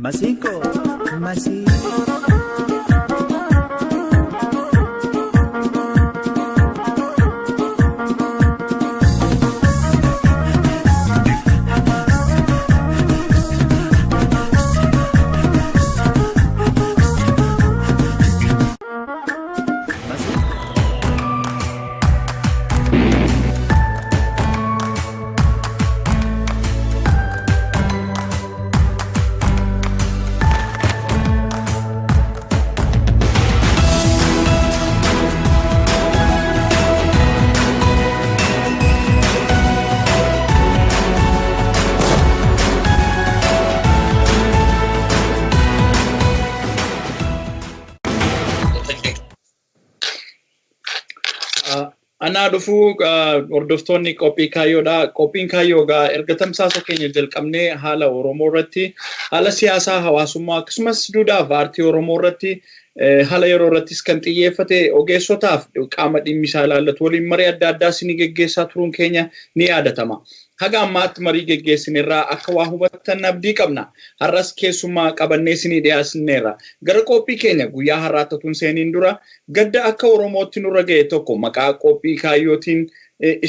Masiinqoo masiinqoo. Anaa dhufuu hordoftoonni qophii kaayyoodha. Qophiin kaayyoo egaa erga tamsaasa keenya jalqabnee haala Oromoo irratti, haala siyaasaa, hawaasummaa akkasumas duudhaa fi aartii Oromoo irratti haala yeroo irrattis kan xiyyeeffate ogeessotaaf qaama dhimmi isaa ilaallatu waliin marii adda addaa isinii geggeessaa turuun keenya ni yaadatama. Haga ammaatti marii geggeessinerraa akka waa hubattan abdii qabna. Har'as keessummaa qabannee isinii dhiyaasneerra. Gara qophii keenya guyyaa har'aatti otoo hin seeniin dura gadda akka Oromootti nurra ga'e tokko maqaa qophii kaayyootiin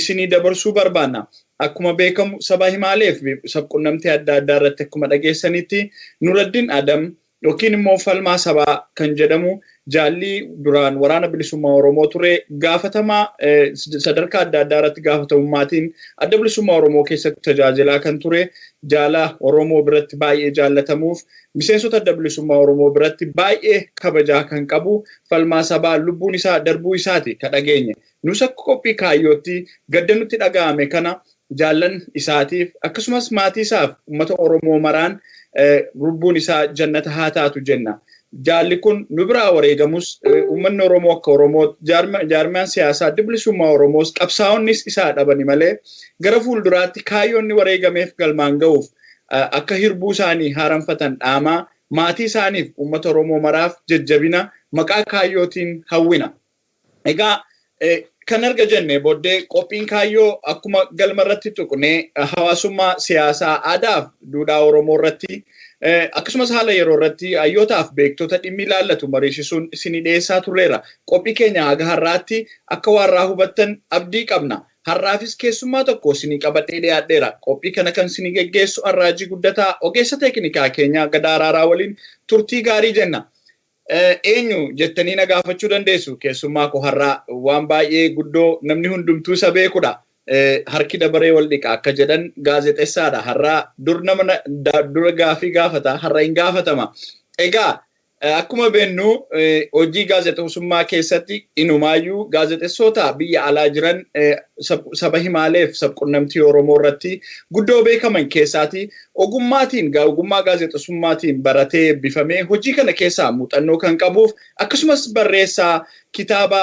isinii dabarsuu barbaanna. Akkuma beekamu saba himaaleef sabqunnamtii adda addaa irratti akkuma dhageessanitti Nuraddiin Adam yookiin immoo falmaa sabaa kan jedhamu jaallii duraan waraana bilisummaa Oromoo ture gaafatamaa sadarkaa adda addaa irratti gaafatamummaatiin adda bilisummaa Oromoo keessatti tajaajilaa kan ture jaala Oromoo biratti baay'ee jaallatamuuf miseensota adda bilisummaa Oromoo biratti baay'ee kabajaa kan qabu falmaa sabaa lubbuun isaa darbuu isaati ka dhageenye. Nus akka qophii kaayyootti gadda nutti dhaga'ame kana jaallan isaatiif akkasumas maatii isaaf uummata Oromoo maraan lubbuun isaa jannata haa taatu jenna. Jaalli kun nu biraa wareegamus uummanni Oromoo akka Oromoo jaarmiyaan siyaasaa adda bilisummaa Oromoos qabsaa'onnis isaa dhabani malee gara fuulduraatti kaayyoonni wareegameef galmaan ga'uuf akka hirbuu isaanii haaramfatan dhaamaa maatii isaaniif uummata Oromoo maraaf jajjabina maqaa kaayyootiin hawwina. Egaa kan erga jenne booddee qophiin kaayyoo akkuma galma irratti tuqnee hawaasummaa siyaasaa aadaaf duudhaa Oromoo irratti akkasumas haala yeroo irratti hayyootaaf beektota dhimmi ilaallatu mariisisuun isinii dhiyeessaa turreera. Qophii keenya haga har'aatti akka waarraa hubattan abdii qabna. Har'aafis keessummaa tokko isinii qabadhee dhiyaadheera. Qophii kana kan isinii geggeessu Arraajii Guddataa ogeessa teeknikaa keenya Gadaa Araaraa waliin turtii gaarii jenna. Eenyu jettanii na gaafachuu dandeessu. Keessummaa koo har'aa waan baay'ee guddoo namni hundumtuu isa beekudha. Harki dabaree wal dhiqa akka jedhan gaazexessaadha. Har'aa dur nama dura gaafii gaafata har'a hin gaafatama. Egaa akkuma beennu hojii gaazexeessummaa keessatti inumaayyuu gaazexessoota biyya alaa jiran saba himaaleef sabqunnamtii Oromoo irratti guddoo beekaman keessaati ogummaatiin ogummaa gaazexessummaatiin baratee eebbifamee hojii kana keessaa muuxannoo kan qabuuf akkasumas barreessaa kitaaba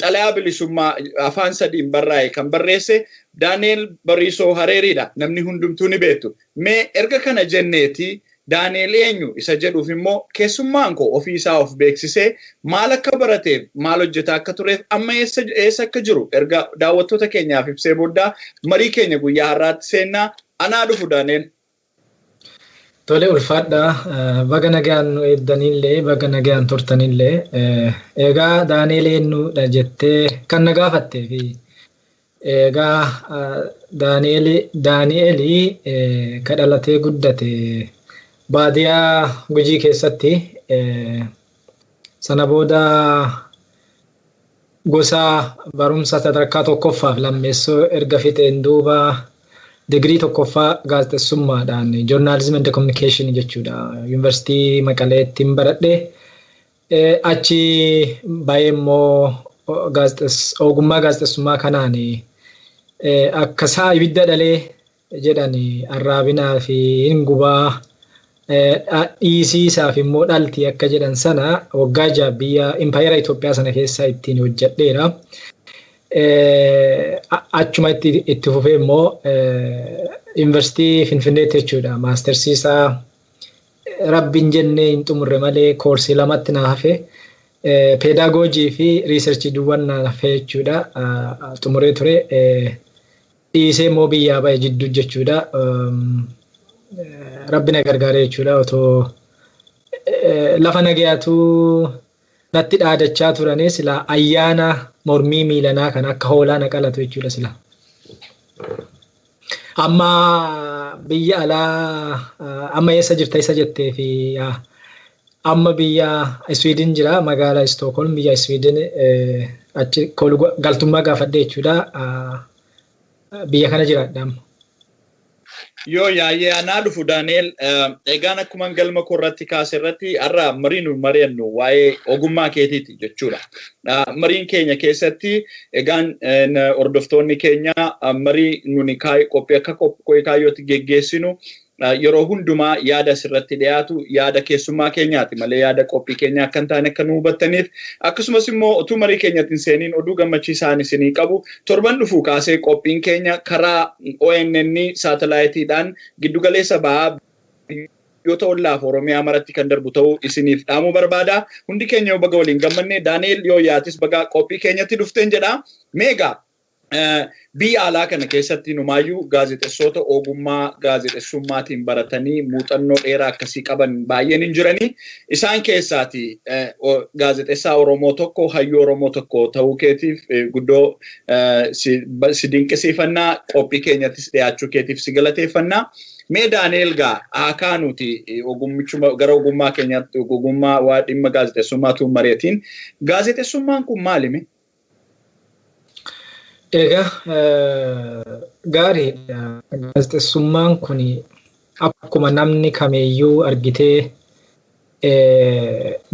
xalayaa bilisummaa afaan sadiin barraa'e kan barreesse Daani'el Bariisoo Hareeriidha. Namni hundumtuu ni beektu. Mee erga kana jenneeti Daani'el eenyu isa jedhuuf immoo keessummaan koo ofii isaa of beeksisee maal akka barateef maal hojjetaa akka tureef amma eessa akka jiru erga daawwattoota keenyaaf ibsee booda marii keenya guyyaa har'aatti seennaa. Anaa dhufu Daani'el. Tole ulfaadha. Baga nagaan nu eegdanillee baga nagaan turtanillee. Egaa Daani'el eenyudha jettee kan na gaafattee fi egaa Daani'el ka dhalatee guddate baadiyaa Gujii keessatti sana booda gosa barumsa sadarkaa tokkoffaaf lammeessoo erga fixeen duuba digirii tokkoffaa gaazexeessummaadhaan journalism and communication jechuudha. Yuunivarsiitii Maqaleetti hin baradhe. Achi baay'ee immoo ogummaa gaazexeessummaa kanaan akka isaa ibidda dhalee jedhan arraabinaa fi hin gubaa dhiisiisaaf immoo dhalti akka jedhan sana waggaa jaha biyya impaayera Itoophiyaa sana keessa ittiin hojjedheera. Achuma itti fufee immoo yuunivarsiitii Finfinneetti jechuudha. Maastersiisaa rabbiin jennee hin xumurre malee koorsii lamatti na hafe. Peedagoojii fi riisarchii duwwan na hafe jechuudha. Xumuree ture. Dhiisee immoo biyyaa ba'e jidduu jechuudha. Rabbi na gargaare jechuudha. Otoo lafa nagayaatu natti dhaadachaa turanii sila ayyaana mormii miilanaa kan akka hoolaa na qalatu jechuudha sila. Amma biyya alaa amma eessa jirta isa jettee fi amma biyya Sweden jira, magaalaa Stockholm, biyya Sweden achi galtummaa gaafadhe jechuudha. Biyya kana jiraadha amma. Yoo yaa'ee anaa dhufu Daani'el, egaan akkuma galma koo irratti kaase irratti har'a marii nu mari'annu waa'ee ogummaa keetiiti jechuudha. Mariin keenya keessatti egaan hordoftoonni keenya marii nuni qophii akka qophii kaayyootti geggeessinu yeroo hundumaa yaada asirratti dhiyaatu yaada keessummaa keenyaati malee yaada qophii keenyaa akka hin taane akka nu hubattaniif, akkasumas immoo utuu marii keenyatti hin seeniin oduu gammachiisaan isinii qabu: torban dhufuu kaasee qophiin keenya karaa ONN saatalaayitiidhaan giddugaleessa ba'aa biyyoota ollaaf Oromiyaa maratti kan darbu ta'uu isiniif dhaamuu barbaada. Hundi keenya yoo baga waliin gammanne, Daani'el yoo yaatis baga qophii keenyatti dhufteen jedha. Meegaa biyya alaa kana keessatti numaayyuu gaazexeessota ogummaa gaazexeessummaatiin baratanii muuxannoo dheeraa akkasii qaban baay'een hin jiranii. Isaan keessaati gaazexeessaa Oromoo tokko, hayyuu Oromoo tokko ta'uu keetiif guddoo si dinqisiifannaa, qophii keenyattis dhiyaachuu keetiif si galateeffannaa. Mee Daani'el gaa haa nuti ogummichuma gara ogummaa keenyaatti, ogummaa waa dhimma gaazexeessummaatu mari'atiin, gaazexeessummaan kun maalimi? Egaa gaariidha. Gaazexeessummaan kun akkuma namni kamiyyuu argitee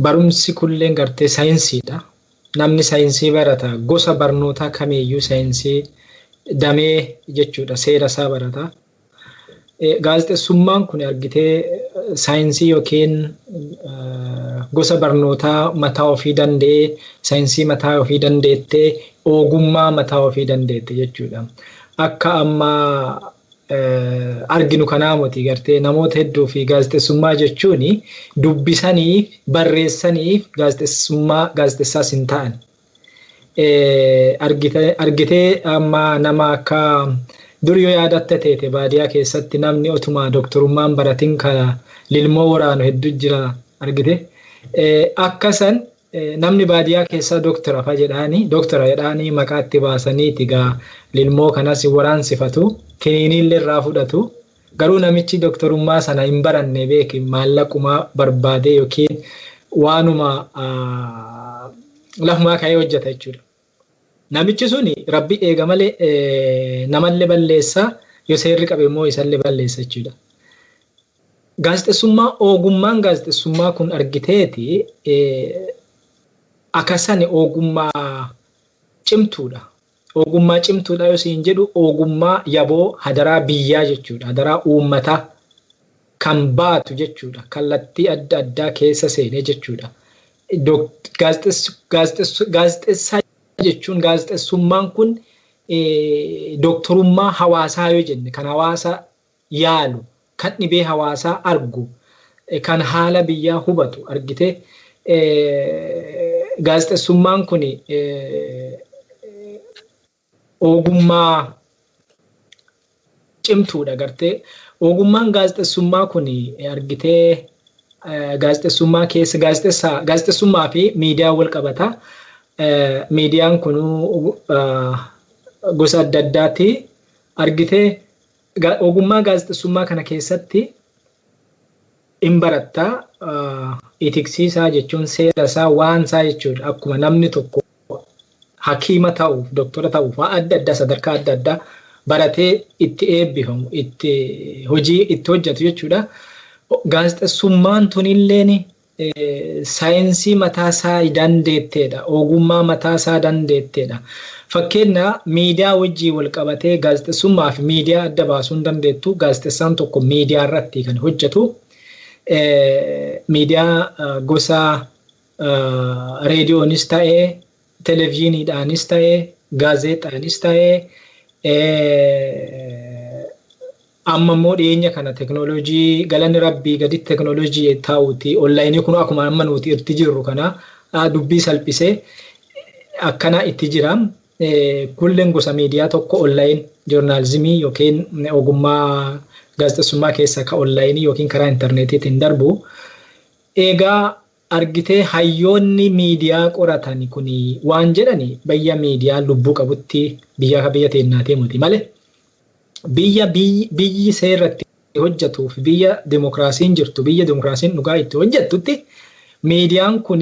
barumsi kulleen gartee saayinsiidha. Namni saayinsii barata, gosa barnootaa kamiyyuu saayinsii damee jechuudha, seera isaa barata. Gaazexeessummaan kun argitee saayinsii yookiin gosa barnootaa mataa ofii danda'ee, saayinsii mataa ofii dandeettee, ogummaa mataa ofii dandeette jechuudha. Akka amma arginu kanaa miti, gartee namoota hedduu fi gaazexeessummaa jechuun dubbisaniif barreessaniif gaazexeessummaa gaazexeessaas hin ta'an. Argitee amma nama akka dur yoo yaadatta teete baadiyyaa keessatti namni otuma doktorummaan baratin kana lilmoo waraanu hedduu jira argite. Akkasan namni baadiyyaa keessaa doktora fa jedhaanii, doktora jedhaanii maqaa itti baasaniiti gaa lilmoo kanas waraansifatu, kiniiniillee irraa fudhatu. Garuu namichi doktorummaa sana hin baranne beeki, maallaqumaa barbaade yookiin waanuma lafumaa ka'ee hojjeta jechuudha. Namichi suni rabbi eega malee namallee balleessaa, yoo seerri qabe immoo isallee balleessa jechuudha. Gaazexeessummaa, ogummaan gaazexeessummaa kun argiteeti akkasani ogummaa cimtuudha. Ogummaa cimtuudha yoo siin jedhu, ogummaa yaboo hadaraa biyyaa jechuudha. Hadaraa uummataa kan baatu jechuudha. Kallattii adda addaa keessa seenee jechuudha. Gaazexeessaa jechuun, gaazexeessummaan kun doktorummaa hawaasaa yoo jenne, kan hawaasa yaalu, kan dhibee hawaasaa argu, kan haala biyyaa hubatu argite. Gaazexeessummaan kun ogummaa cimtuudha gartee. Ogummaan gaazexeessummaa kun argitee gaazexeessummaa keessa gaazexeessummaa fi miidiyaa wal qabata. Miidiyaan kun gosa adda addaati. Argitee ogummaa gaazexeessummaa kana keessatti in barattaa, itiksiisaa jechuun seera isaa, waan isaa jechuudha. Akkuma namni tokko hakiima ta'uuf, doktora ta'uuf waan adda addaa sadarkaa adda addaa baratee itti eebbifamu, itti hojii itti hojjetu jechuudha. Gaazexeessummaan tunilleen saayinsii mataa isaa dandeetteedha. Ogummaa mataa isaa dandeetteedha. Fakkeenya miidiyaa wajjii wal qabatee gaazexeessummaa fi miidiyaa adda baasuu hin dandeettu. Gaazexeessaan tokko miidiyaa irratti kan hojjetu. Miidiyaa gosa reediyoonis ta'ee, televezyiiniidhaanis ta'ee, gaazexaanis ta'ee, amma immoo dhiyeenya kana teknooloojii, galanni rabbii gaditti teknooloojii taa'uuti onlaayinii kun akkuma amma nuti itti jirru kana dubbii salphisee akkana itti jira. Kulleen gosa miidiyaa tokko online journalism yookiin ogummaa Gaazexeessummaa keessa ka onlaayinii yookiin karaa intarneetiitiin darbu. Egaa argitee hayyoonni miidiyaa qoratan kun waan jedhani, biyya miidiyaa lubbuu qabutti, biyya akka biyya teennaatii miti malee, biyya biyyi seerratti hojjetuuf, biyya dimokiraasiin jirtu, biyya dimokiraasiin dhugaa itti hojjettutti, miidiyaan kun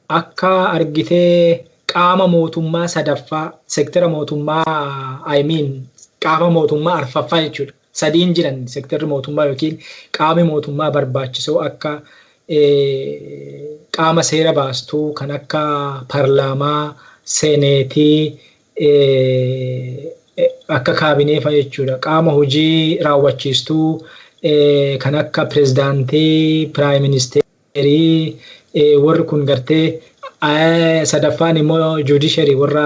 akka argitee qaama mootummaa sadaffaa, sektera mootummaa, I mean, qaama mootummaa arfaffaa jechuudha. Sadiin jiran sekterri mootummaa yookiin qaami mootummaa barbaachisoo, akka qaama seera baastuu kan akka parlaamaa, seeneetii, akka kaabinee fa'a jechuudha. Qaama hojii raawwachiistuu kan akka pirezidaantii, prime ministerii, warri kun gartee, sadaffaan immoo judiciary, warra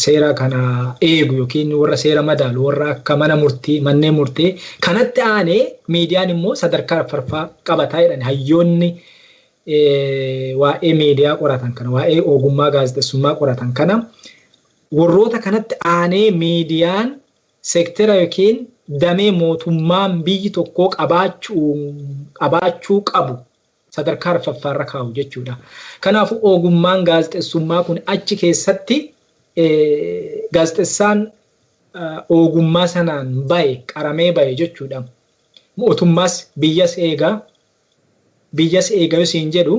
seera kana eegu yookiin warra seera madaalu, warra akka mana murtii, manneen murtii. Kanatti aanee miidiyaan immoo sadarkaa arfaffaa qabataa jedhan hayyoonni waa'ee miidiyaa qoratan kana, waa'ee ogummaa gaazexeessummaa qoratan kana. Warroota kanatti aanee miidiyaan seektera yookiin damee mootummaan biyyi tokkoo qabaachuu qabu sadarkaa arfaffaarra kaa'u jechuudha. Kanaafuu ogummaan gaazexeessummaa kun achi keessatti gaazexeessaan ogummaa sanaan bahe, qaramee bahe jechuudha. Mootummaas biyyas eegaa, biyyas eegaa yoo siin jedhu,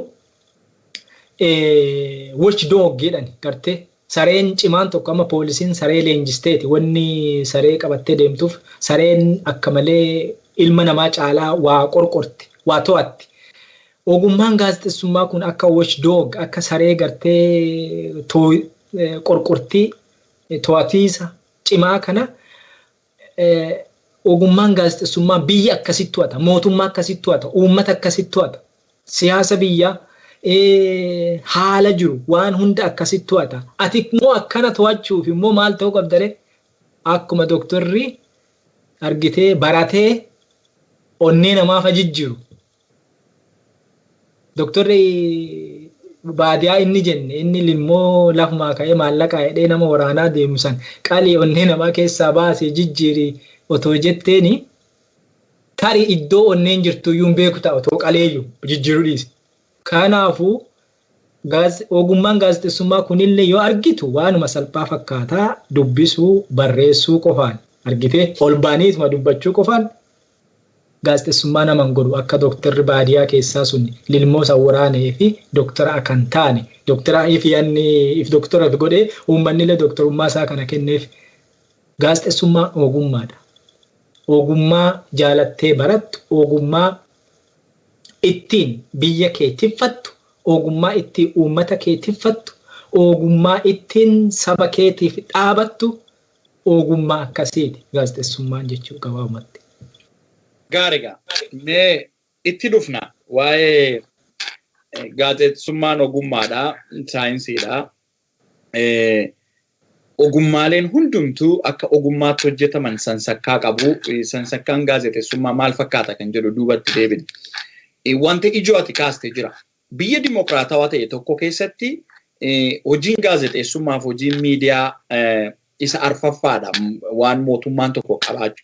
watch dog jedhani. Gartee sareen cimaan tokko, amma poolisiin saree leenjisteeti wanni saree qabattee deemtuuf, sareen akka malee ilma namaa caalaa waa qorqorti, waa to'atti. Ogummaan gaazexeessummaa kun akka watch dog, akka saree gartee qorqortii to'atiisa cimaa kana, ogummaan gaazexeessummaa biyya akkasitti to'ata, mootummaa akkasitti to'ata, uummata akkasitti to'ata, siyaasa biyyaa, haala jiru waan hunda akkasitti to'ata. Ati immoo akkana to'achuuf immoo maal ta'uu qabdaree? Akkuma doktorri argitee baratee onnee namaaf jijjiiru. Doktorri baadiyaa inni jenne, inni immoo lafumaa ka'ee maallaqa jedhee nama waraanaa deemu san, qalii onnee namaa keessaa baasee jijjiiri otoo jetteeni, tarii iddoo onneen jirtu iyyuu hin beeku ta'a, otoo qaleeyyu jijjiiruu dhiise. Kanaafuu ogummaan gaazexeessummaa kunillee yoo argitu waanuma salphaa fakkaataa, dubbisuu barreessuu qofaan, argitee ol baaniituma dubbachuu qofaan gaazexeessummaa nama hin godhu. Akka dooktarri baadiyaa keessaa sun lilmoo san waraanee fi dooktara akka hin taane, dooktara if yanni if dooktara godhee uummanni illee dooktarummaa isaa kana kenneef, gaazexeessummaan ogummaadha. Ogummaa jaalattee barattu, ogummaa ittiin biyya kee tiffattu, ogummaa ittiin uummata kee tiffattu, ogummaa ittiin saba keetiif dhaabattu, ogummaa akkasiiti gaazexeessummaan jechuu gabaabumatti. Gaariidha. Mee itti dhufna, waa'ee gaazexeessummaan ogummaadha, saayinsiidha. Ogummaaleen hundumtuu akka ogummaatti hojjetaman sansakkaa qabu. Sansakkaan gaazexeessummaa maal fakkaata kan jedhu duubatti deebina. Wanti ijoo ati kaaste jira. Biyya dimokiraatawaa ta'e tokko keessatti hojiin gaazexeessummaaf hojiin miidiyaa isa arfaffaadha. Waan mootummaan tokko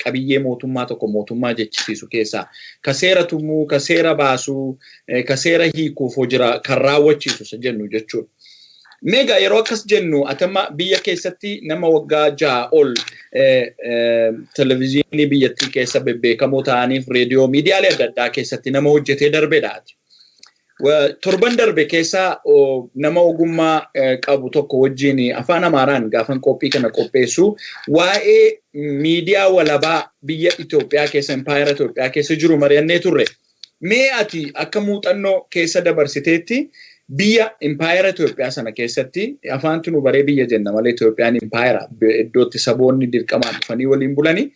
qabiyyee mootummaa tokko mootummaa jechisiisu keessaa ka seera tumuu, ka seera baasuu, ka seera hiikuuf hojira kan raawwachiisu isa jennu jechuudha. Meegaa yeroo akkas jennu, atama biyya keessatti nama waggaa 6 ol televezyiinii biyyattii keessa bebbeekamoo ta'aniif reediyoo, miidiyaalee adda addaa keessatti nama hojjetee darbedha ati. Torban darbe keessa nama ogummaa qabu tokko wajjin afaan Amaaraan gaafan qophii kana qopheessu, waa'ee miidiyaa walabaa biyya Itoophiyaa keessa, impaayera Itoophiyaa keessa jiru mari'annee turre. Mee ati akka muuxannoo keessa dabarsiteetti, biyya impaayera Itoophiyaa sana keessatti, afaantu nu baree biyya jenna malee Itoophiyaan impaayera iddootti saboonni dirqamaan dhufanii waliin bulani.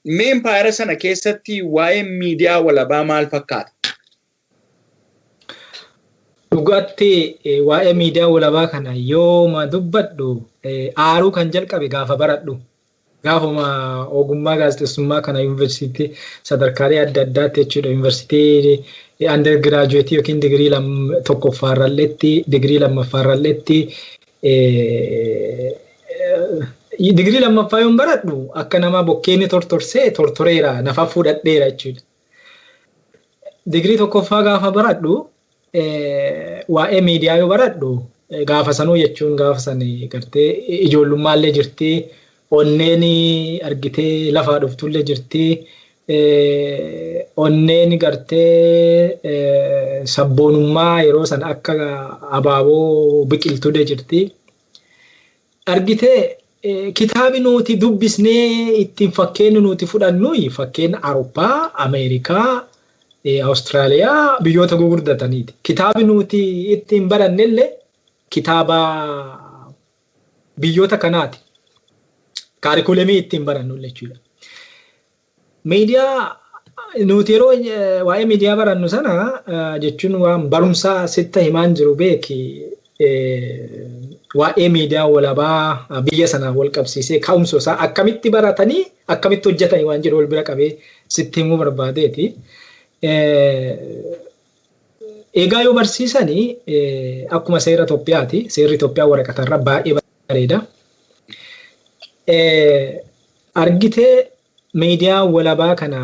Mee impaayera sana keessatti waa'ee miidiyaa walabaa maal fakkaata? Dhugaatti waa'ee miidiyaa walabaa kana yooma dubbadhu, aaruu kan jalqabe gaafa baradhu. Gaafuma ogummaa gaazexeessummaa kana yuunivarsiitii sadarkaalee adda addaatti jechuudha. Yuunivarsiitii undergraduate yookiin digirii tokkoffaarralleetti, digirii lammaffaarralleetti. Digirii lammaffaa yoon baradhu akka nama bokkeenni tortorsee tortoreera, nafa fudhadheera jechuudha. Digirii tokkoffaa gaafa baradhu, waa'ee miidiyaa yoo baradhu, gaafa sanuu jechuun gaafa san gartee ijoollummallee jirti, onneen argitee lafaa dhuftullee jirti, onneen gartee sabboonummaa yeroo sana akka abaaboo biqiltuullee jirti. Argitee, kitaabi nuti dubbisnee ittiin fakkeenya nuti fudhannu fakkeenya Awurooppaa, Ameerikaa, Awustiraaliyaa, biyyoota gurguddataniiti. Kitaabi nuti ittiin barannellee kitaaba biyyoota kanaati. Kaarikulemii ittiin barannu jechuudha. Miidiyaa nuti yeroo waa'ee miidiyaa barannu sana jechuun waan barumsaa sitta himaan jiru beeki, waa'ee miidiyaa walabaa biyya sanaan wal qabsiisee ka'umsa isaa akkamitti baratanii akkamitti hojjetanii waan jedhu wal bira qabee sitti himuu barbaadeeti. Egaa yoo barsiisanii akkuma seera Itoophiyaati. Seerri Itoophiyaa waraqatarra baay'ee bareeda. Argitee, miidiyaa walabaa kana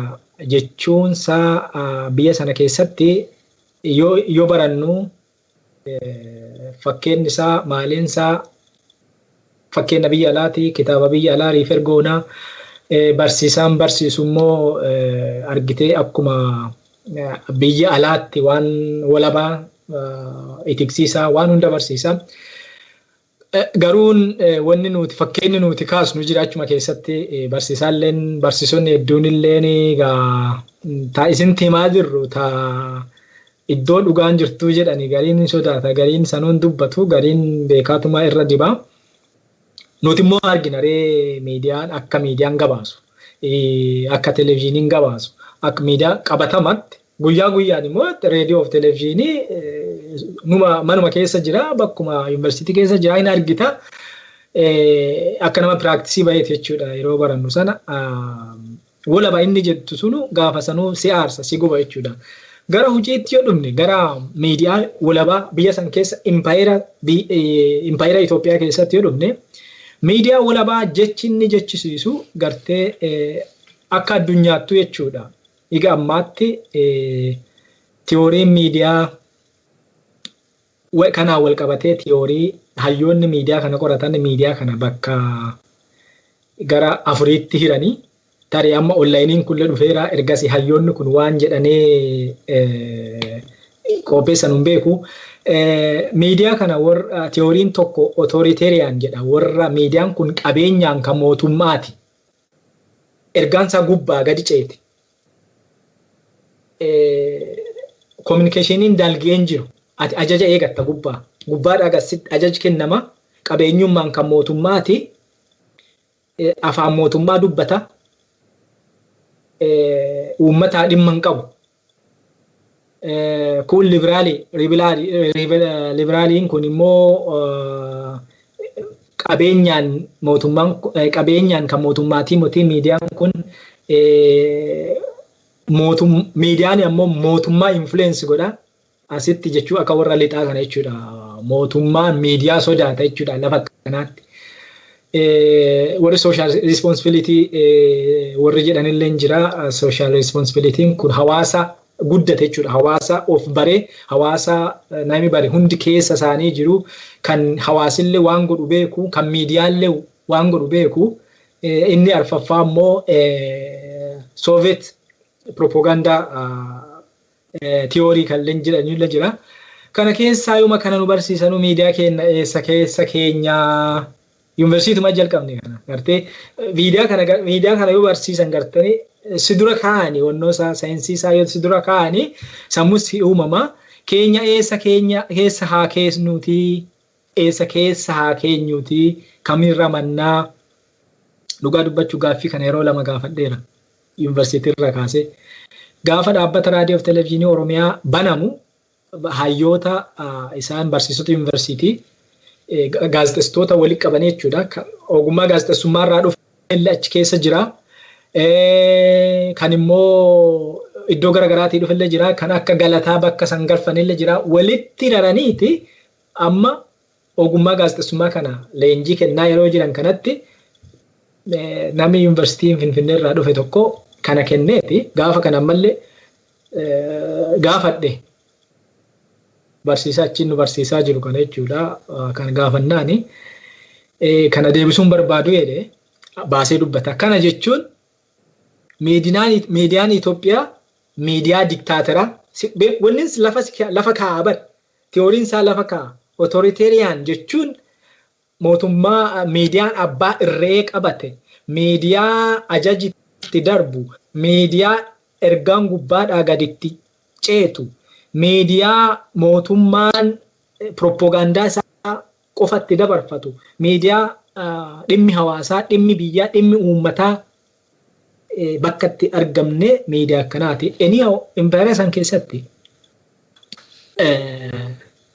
jechuun isaa biyya sana keessatti yoo barannu fakkeenyi isaa maaliin isaa fakkeenya biyya alaati, kitaaba biyya alaa refer goonaa, barsiisaan barsiisu immoo argitee akkuma biyya alaatti waan walabaa itiksiisaa waan hunda barsiisa. Garuun wanni nuti fakkeenyi nuti kaasnu jira. Achuma keessatti barsiisaalleen barsiisonni hedduun illeen egaa taa isintti himaa jirru taa iddoo dhugaan jirtuu jedhani, gariin ni sodaata, gariin sanuun dubbatu, gariin beekaatuma irra dibaa. Nuti immoo argina ree, miidiyaan akka miidiyaan gabaasu, akka televezyiiniin gabaasu, akka miidiyaa qabatamatti guyyaa guyyaan immoo reediyoo fi televezyiinii numa manuma keessa jira, bakkuma yuunivarsiitii keessa jira, hin argita. Akka nama practice baheeti jechuudha. Yeroo barannu sana walaba inni jettu sunu gaafa sanuu si aarsa, si guba jechuudha. Gara hojiitti yoo dhufne, gara miidiyaa walabaa biyya san keessa impaayera Itoophiyaa keessatti yoo dhufne, miidiyaa walabaa jechi inni jechisiisu gartee akka addunyaattu jechuudha. Egaa ammaatti tiyooriin miidiyaa kanaan wal qabatee tiyoorii hayyoonni miidiyaa kana qoratan miidiyaa kana bakka gara afuriitti hiranii, tarii amma onlaayiniin kunillee dhufeera, ergasii hayyoonni kun waan jedhanii qopheessan hin beeku. Miidiyaa kana warra tiyooriin tokko authoritarian jedha, warra miidiyaan kun qabeenyaan kan mootummaati. Ergaan isaa gubbaa gadi ceeti. Communicationiin dalgeen jiru. Ati ajaja eegatta gubbaa. Gubbaadhaa gasitti ajaji kennama. Qabeenyummaan kan mootummaati. Afaan mootummaa dubbata. Uummataa dhimma hin qabu. Kun liberaalii. Liberaaliin kun immoo qabeenyaan mootummaan qabeenyaan kan mootummaatii miti miidiyaan kun, miidiyaan ammoo mootummaa influence godha. Asitti jechuu akka warra lixaa kana jechuudha. Mootummaan miidiyaa sodaata jechuudha lafa kanaatti. Warri social responsibility warri jedhanillee jira. Social responsibilityn kun hawaasa guddate jechuudha. Hawaasa of baree, hawaasa namni bare hundi keessa isaanii jiru, kan hawaasillee waan godhu beeku, kan miidiyaallee waan godhu beeku. Inni arfaffaa immoo Soviet propaganda theory kanneen jedhanillee jira. Kana keessaa yooma kana nu barsiisanu, miidiyaa keenya eessa keessa keenya? Yuunivarsiituma jalqabne kana gartee miidiyaa kana yoo barsiisan gartee si dura kaa'anii wannoo isaa saayinsii isaa yoo si dura kaa'anii sammus si uumama. Keenya eessa keenya keessa haa keessnuuti, eessa keessa haa keenyuuti, kamirra mannaa? Dhugaa dubbachuu gaaffii kana yeroo lama gaafadheera yuunivarsiitii irra kaasee. Gaafa dhaabbata raadiyoo fi televezyiinii Oromiyaa banamu hayyoota isaan barsiisota yuunivarsiitii gaazexeessitoota walitti qabanii jechuudha. Ogummaa gaazexeessummaa irraa dhufe illee achi keessa jira. Kan immoo iddoo garaagaraatii dhufe illee jira. Kan akka galataa bakka san galfan illee jira. Walitti raraniiti amma ogummaa gaazexeessummaa kana leenjii kennaa yeroo jiran kanatti Namni yuunivarsiitii Finfinnee irraa dhufe tokko kana kenneeti. Gaafa kana ammallee gaafadhe. Barsiisaa achiin nu barsiisaa jiru kana jechuudha. Kan gaafannaani kana deebisuun barbaadu jedhee baasee dubbata. Kana jechuun miidiyaan Itoophiyaa miidiyaa diktaatoraa. Wanni lafa kaa'a bar. Tiyooriin isaa lafa kaa'a. Authoritarian jechuun mootummaa miidiyaan abbaa irree qabate, miidiyaa ajaji itti darbu, miidiyaa ergaan gubbaadhaa gaditti ceetu, miidiyaa mootummaan propoogaandaa isaa qofatti dabarfatu, miidiyaa dhimmi hawaasaa, dhimmi biyyaa, dhimmi uummataa bakka itti argamne miidiyaa akkanaati. Anyhow, impaayera san keessatti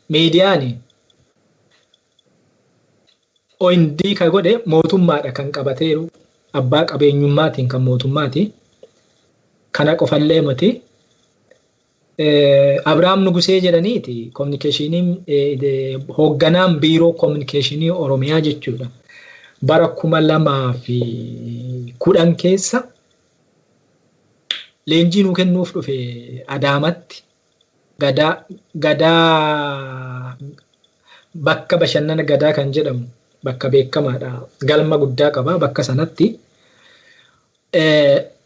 miidiyaan OND kan godhe mootummaadha kan qabateeru, abbaa qabeenyummaatiin kan mootummaati. Kana qofallee miti. Abiraam Nugusee jedhaniiti kominikeeshiniin, hoogganaan biiroo kominikeeshinii Oromiyaa jechuudha. Bara 2010 keessa leenjii nuu kennuuf dhufe Adaamatti, Gadaa, bakka bashannana Gadaa kan jedhamu, bakka beekamaadha. Galma guddaa qaba bakka sanatti.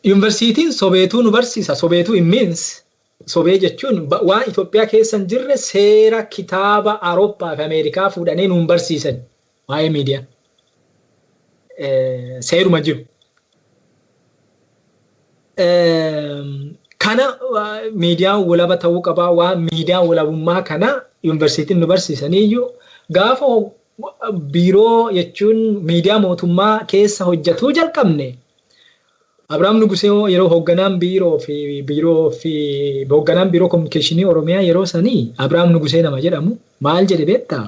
Yuunivarsiitiin sobeetuu nu barsiisa. Sobeetuu immeens sobee jechuun waan Itoophiyaa keessa hin jirre seera kitaaba Awurooppaa fi Ameerikaa fuudhanii nuun barsiisan waa'ee miidiyaa. Seeruma jiru. Kana miidiyaan walaba ta'uu qabaa, waan miidiyaa walabummaa kana yuunivarsiitiin nu barsiisaniiyyuu, gaafa biiroo jechuun miidiyaa mootummaa keessa hojjetuu jalqabne, Abiraam Nugusee yeroo hoogganaan biiroo fi hoogganaan biiroo kominikeeshinii Oromiyaa yeroo sanii Abiraam Nugusee nama jedhamu maal jedhe beektaa?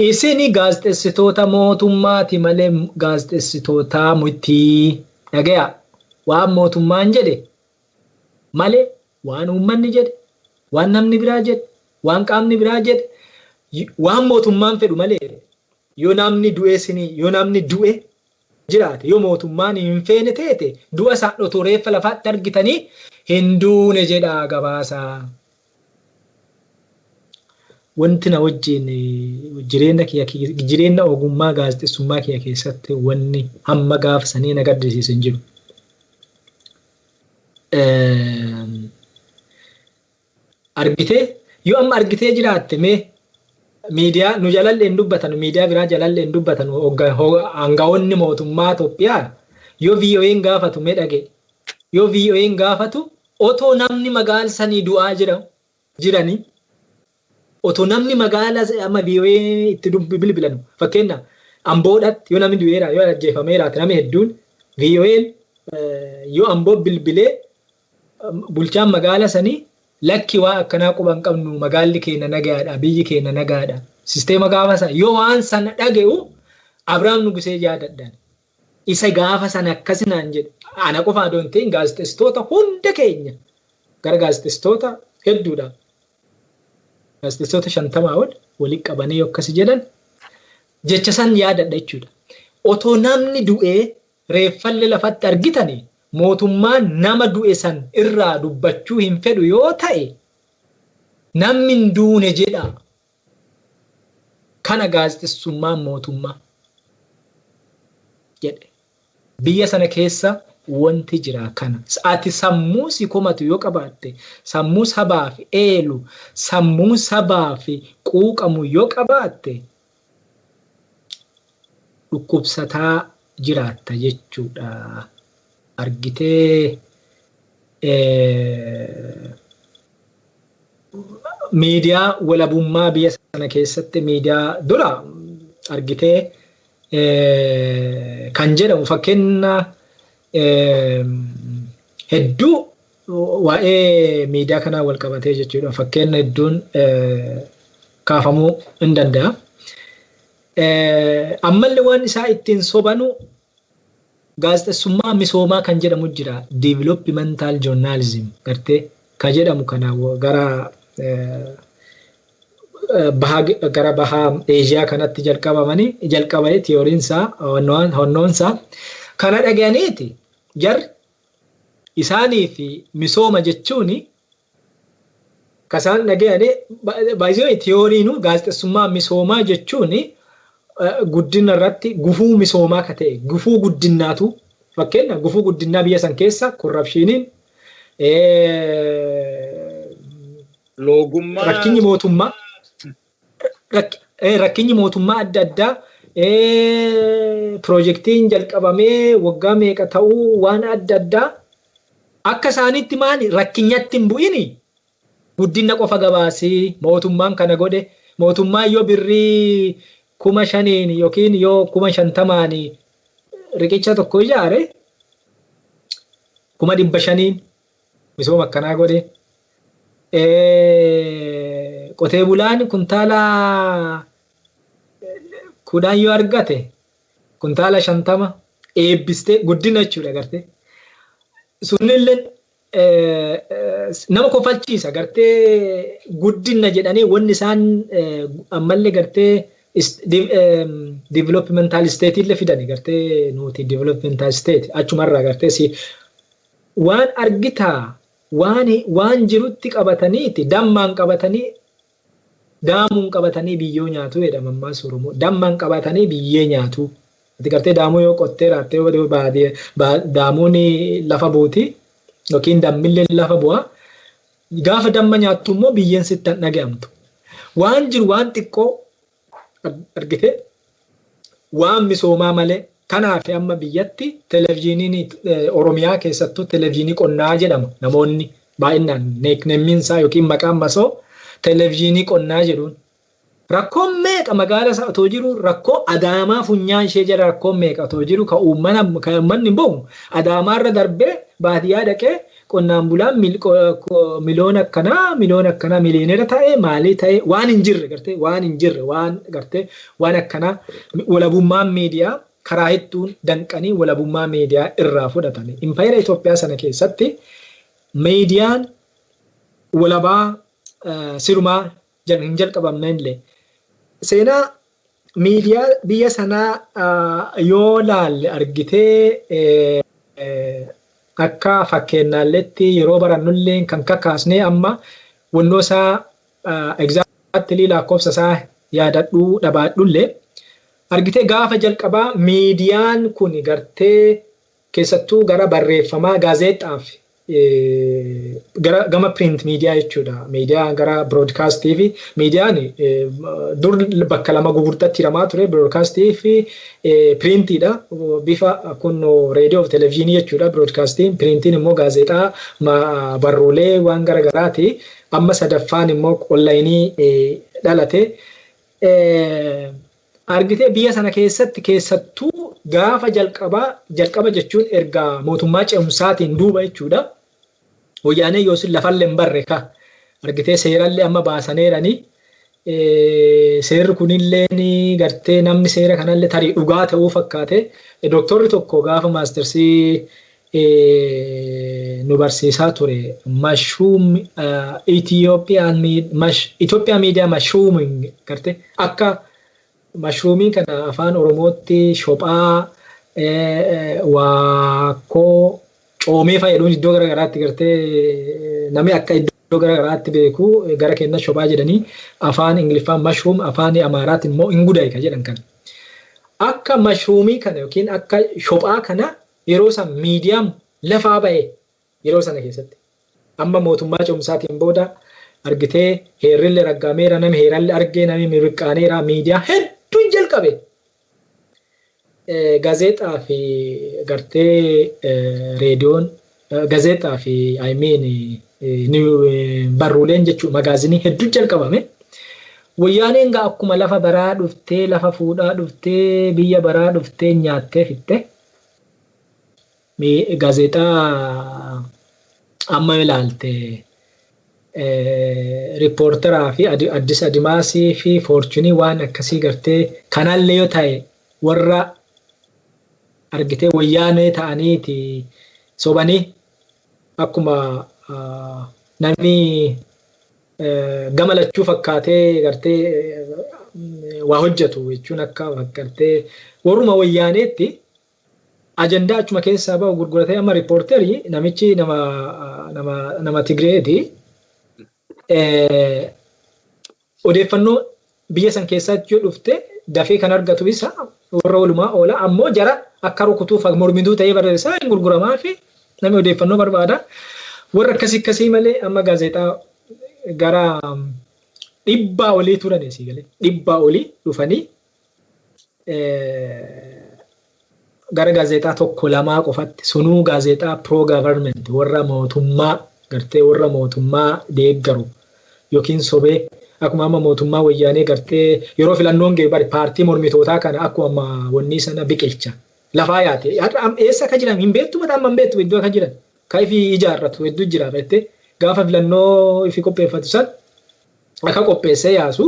"Isin gaazexeessitoota mootummaati malee gaazexeessitoota miti. Dhagaya, waan mootummaan jedhe malee waan uummanni jedhe, waan namni biraa jedhe, waan qaamni biraa jedhe, waan mootummaan fedhu malee, yoo namni du'e sinii, yoo namni du'e jiraate, yoo mootummaan hin feene teete, du'a isaa otoo reeffa lafaatti argitanii hin duune jedhaa gabaasaa." Wanti na wajjin jireenya kiyya, jireenya ogummaa gaazexeessummaa kiyya keessatti wanni hamma gaafa sanii na gaddisiisu hin jiru. Argitee, yoo amma argitee jiraatte, mee miidiyaa nu jalallee hin dubbatan, miidiyaa biraa jalallee hin dubbatan. Aangawoonni mootummaa Itoophiyaa yoo VOA'n gaafatu, mee dhage, yoo VOA'n gaafatu, otoo namni magaala sanii du'aa jira jiranii, otoo namni magaala amma VOA itti bilbilan, fakkeenya Amboodhatti yoo namni du'eera, yoo ajjeefameera, namni hedduun, VOA'n yoo Amboo bilbilee, bulchaan magaala sanii, "Lakki, waa akkanaa quba hin qabnu, magaalli keenya nagaadha, biyyi keenya nagaadha." Sisteema gaafa sana yoo waan sana dhaga'u, Abiraam Nugusee yaadadhaan. Isa gaafa sana akkasinaan jedhu, ana qofa adoo hin ta'in gaazexeessitoota hunda keenya, gara gaazexeessitoota hedduudha. Gaazexeessitoota 50 ol walitti qabanii akkasi jedhan, jecha san yaadadha jechuudha. Otoo namni du'ee reeffallee lafatti argitanii, mootummaan nama du'e san irraa dubbachuu hin fedhu yoo ta'e, namni hin duune jedha. Kana gaazexeessummaan mootummaa jedhe. Biyya sana keessa wanti jira kana. Ati sammuu si komatu yoo qabaatte, sammuu sabaaf eelu, sammuu sabaaf quuqamu yoo qabaatte, dhukkubsataa jiraatta jechuudha. Argitee, miidiyaa walabummaa biyya sana keessatti miidiyaa dura argitee kan jedhamu, fakkeenya hedduu waa'ee miidiyaa kanaa wal qabatee jechuudha. Fakkeenya hedduun kaafamuu hin danda'a. Ammallee waan isaa ittiin sobanu gaazexeessummaa misoomaa kan jedhamu jira. Developmental journalism gartee ka jedhamu kana gara Bahaa, gara bahaa Eeshiyaa kanatti jalqabamanii jalqabee tiyooriinsaa honnoonsaa kana dhaga'aniiti. Jarri isaanii fi misooma jechuun kasaan dhaga'anii baay'ee tiyooriinu gaazexeessummaa misoomaa jechuun guddina irratti gufuu misoomaa ka ta'e, gufuu guddinaatu, fakkeenya gufuu guddinaa biyya san keessa corruptioniin, Loogummaa. Rakkinyi mootummaa adda addaa, piroojeektiin jalqabamee waggaa meeqa ta'uu, waan adda addaa akka isaaniitti maali rakkinyatti hin bu'ini, guddina qofa gabaasii, mootummaan kana godhe, mootummaan yoo birrii 5,000n yookiin yoo 50,000n riqicha tokko ijaare, 500,000n misooma akkanaa godhe, qotee bulaan kuntaala 10 yoo argate, kuntaala 50 eebbistee guddina jechuudha gartee. Sunillee nama kofalchiisa gartee. Guddina jedhanii wanni isaan ammallee gartee developmental state illee fidani gartee. Nuti developmental state achumarraa gartee si waan argitaa, waan jirutti qabataniiti, dammaan qabatanii, daamuun qabatanii biyyoo nyaatu jedhama ammaas Oromoo, dammaan qabatanii biyyee nyaatu. Ati gartee daamuu yoo qottee raattee baadiyyaa daamuun lafa buuti yookiin dammillee lafa bu'a. Gaafa damma nyaattu immoo biyyeen sitti hin dhaga'amtu. Waan jiru waan xiqqoo argite waan misoomaa malee. Kanaaf amma biyyatti televezyiiniin Oromiyaa keessattuu televezyiinii qonnaa jedhama. Namoonni baay'inaan nicknameiinsaa yookiin maqaan masoo televezyiinii qonnaa jedhuun. Rakkoon meeqa magaala isaa otoo jiru, rakkoo Adaamaa funyaan ishee jala rakkoon meeqa otoo jiru, ka uummanni hin bahu Adaamaarra darbee baadiyyaa dhaqee qonnaan bulaan miliyoona akkanaa, miliyoona akkanaa, miliyoonera ta'ee maalii ta'ee, waan hin jirre gartee, waan hin jirre, waan gartee waan akkanaa. Walabummaan miidiyaa karaa hedduun danqanii walabummaa miidiyaa irraa fudhatame. Impaayera Itoophiyaa sana keessatti miidiyaan walabaa sirumaa hin jalqabamne illee. Seenaa miidiyaa biyya sanaa yoo laalle argitee, akka fakkeenyaalletti yeroo barannullee kan kakaasnee, amma wannoo isaa exactly lakkoofsa isaa yaadadhuu dhabaadhullee, argitee gaafa jalqabaa miidiyaan kun gartee keessattuu gara barreeffamaa gaazexaaf gara gama print miidiyaa jechuudha. Miidiyaa gara broadcastii fi miidiyaan dur bakka lama gurgurtaatti hiramaa ture, broadcastii fi printiidha. Bifa kun reediyoo fi televezyiinii jechuudha broadcastiin. Printiin immoo gaazexaa, barruulee waan garagaraati. Amma sadaffaan immoo onlineii dhalate. Argitee biyya sana keessatti keessattuu gaafa jalqabaa, jalqaba jechuun erga mootummaa ce'umsaatiin duuba jechuudha. Wayyaanee yoosin lafallee hin barre ka argitee seerallee amma baasaneeranii, seerri kunillee gartee namni seera kanallee tarii dhugaa ta'uu fakkaate. Dooktorri tokko gaafa mastersii nu barsiisaa ture, mushroom Itoophiyaa miidiyaa mushrooming gartee akka mushroomii kana afaan Oromootti shophaa, waakkoo, coomee fayyadamuun iddoo garaagaraatti gartee namni akka iddoo garaagaraatti beeku, gara keenya shophaa jedhanii, afaan Ingiliffaan mushroom, afaan Amaaraatti immoo inguday ka jedhan kana. Akka mushroomii kana yookiin akka shophaa kana yeroo san miidiyaan lafaa ba'e yeroo sana keessatti. Amma mootummaa ce'umsaatiin booda argitee heerrillee raggaameera, namni heerallee argee, namni mirqaaneera, miidiyaa hedduun jalqabe. Gaazexaa fi gartee reediyoon, gaazexaa fi, I mean, barruuleen jechuun magaazinii hedduu jalqabame. Wayyaaneen gaa akkuma lafa baraa dhuftee, lafa fuudhaa dhuftee, biyya baraa dhuftee nyaattee fitte. Gaazexaa amma ilaalte Riippoortaraa fi Addis Adimaasii fi Foorchunii waan akkasii gartee kanallee yoo ta'e, warra argitee wayyaanee ta'aniiti sobanii akkuma namni Gama lachuu fakkaatee gartee waa hojjetu jechuun akka gartee warruma wayyaaneetti ajandaa achuma keessaa bahu gurguratee. Amma Riippoorterii namichi nama Tigreeti. Odeeffannoo biyya san keessatti yoo dhufte dafee kan argatu isa warra walumaa oola, ammoo jara akka rukutuuf mormituu ta'ee barreessaa hin gurguramaa fi namni odeeffannoo barbaada. Warra akkasii akkasii malee amma gaazexaa gara 100 olii turan, asii galee 100 olii dhufanii gara gaazexaa tokko lamaa qofatti, sunuu gaazexaa pro government, warra mootummaa gartee warra mootummaa deeggaru yookiin sobee akkuma amma mootummaa wayyaanee gartee yeroo filannoon ga'e bari paartii mormitootaa kana akkuma amma wanni sana biqilcha lafaa yaate. Har'a eessa akka jiran hin beektu, mataa amma hin beektu. Iddoo akka jiran ka ifi ijaarratu hedduu jira beektee, gaafa filannoo ifi qopheeffatu san akka qopheessee yaasu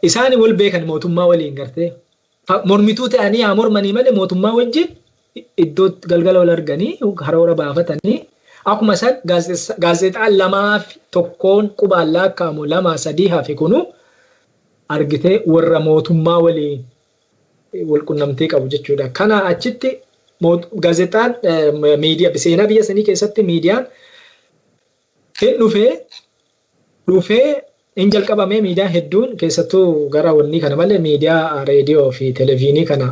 isaan wal beekan. Mootummaa waliin gartee mormituu ta'anii haa mormanii malee mootummaa wajjin iddoo galgala wal arganii karoora baafatanii akkuma san gaazexaan lamaa fi tokkoon qubaan lakkaa'amu lama sadii hafe kunu argitee warra mootummaa waliin wal qunnamtii qabu jechuudha. Kana achitti gaazexaan miidiyaa seenaa biyya sanii keessatti miidiyaan hin dhufee hin jalqabamee, miidiyaan hedduun keessattuu gara wanni kana malee miidiyaa reediyoo fi televiziyoonii kana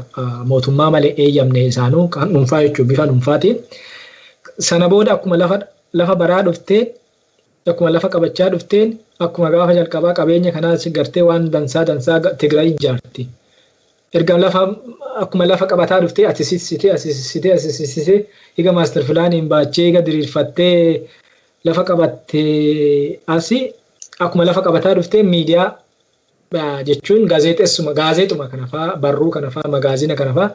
mootummaa malee eeyyamne, isaanuu kan dhuunfaa jechuun bifa dhuunfaatiin. Sana booda akkuma lafa baraa dhufteen, akkuma lafa qabachaa dhufteen, akkuma gaafa jalqabaa qabeenya kanaas gartee waan dansaa dansaa Tigraay ijaarti. Erga lafa akkuma lafa qabataa dhuftee ati sissitee, asi sissitee, asi sissitee, higa master planiin baachee higa diriirfattee lafa qabattee asi akkuma lafa qabataa dhuftee miidiyaa jechuun gaazexeessuma, gaazexuma kana faa, barruu kana faa, magaazina kana faa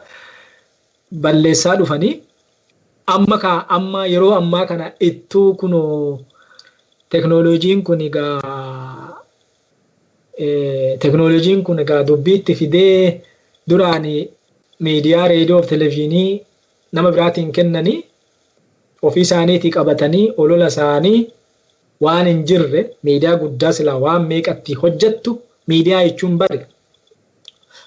balleessaa dhufanii amma ka amma yeroo ammaa kana ittuu kunoo teknooloojiin kun egaa dubbiitti fidee duraan miidiyaa reediyoo fi televezyiinii nama biraatiin kennanii ofii isaaniitii qabatanii olola isaanii waan hin jirre miidiyaa guddaa silaa waan meeqatti hojjettu. Miidiyaa jechuun bari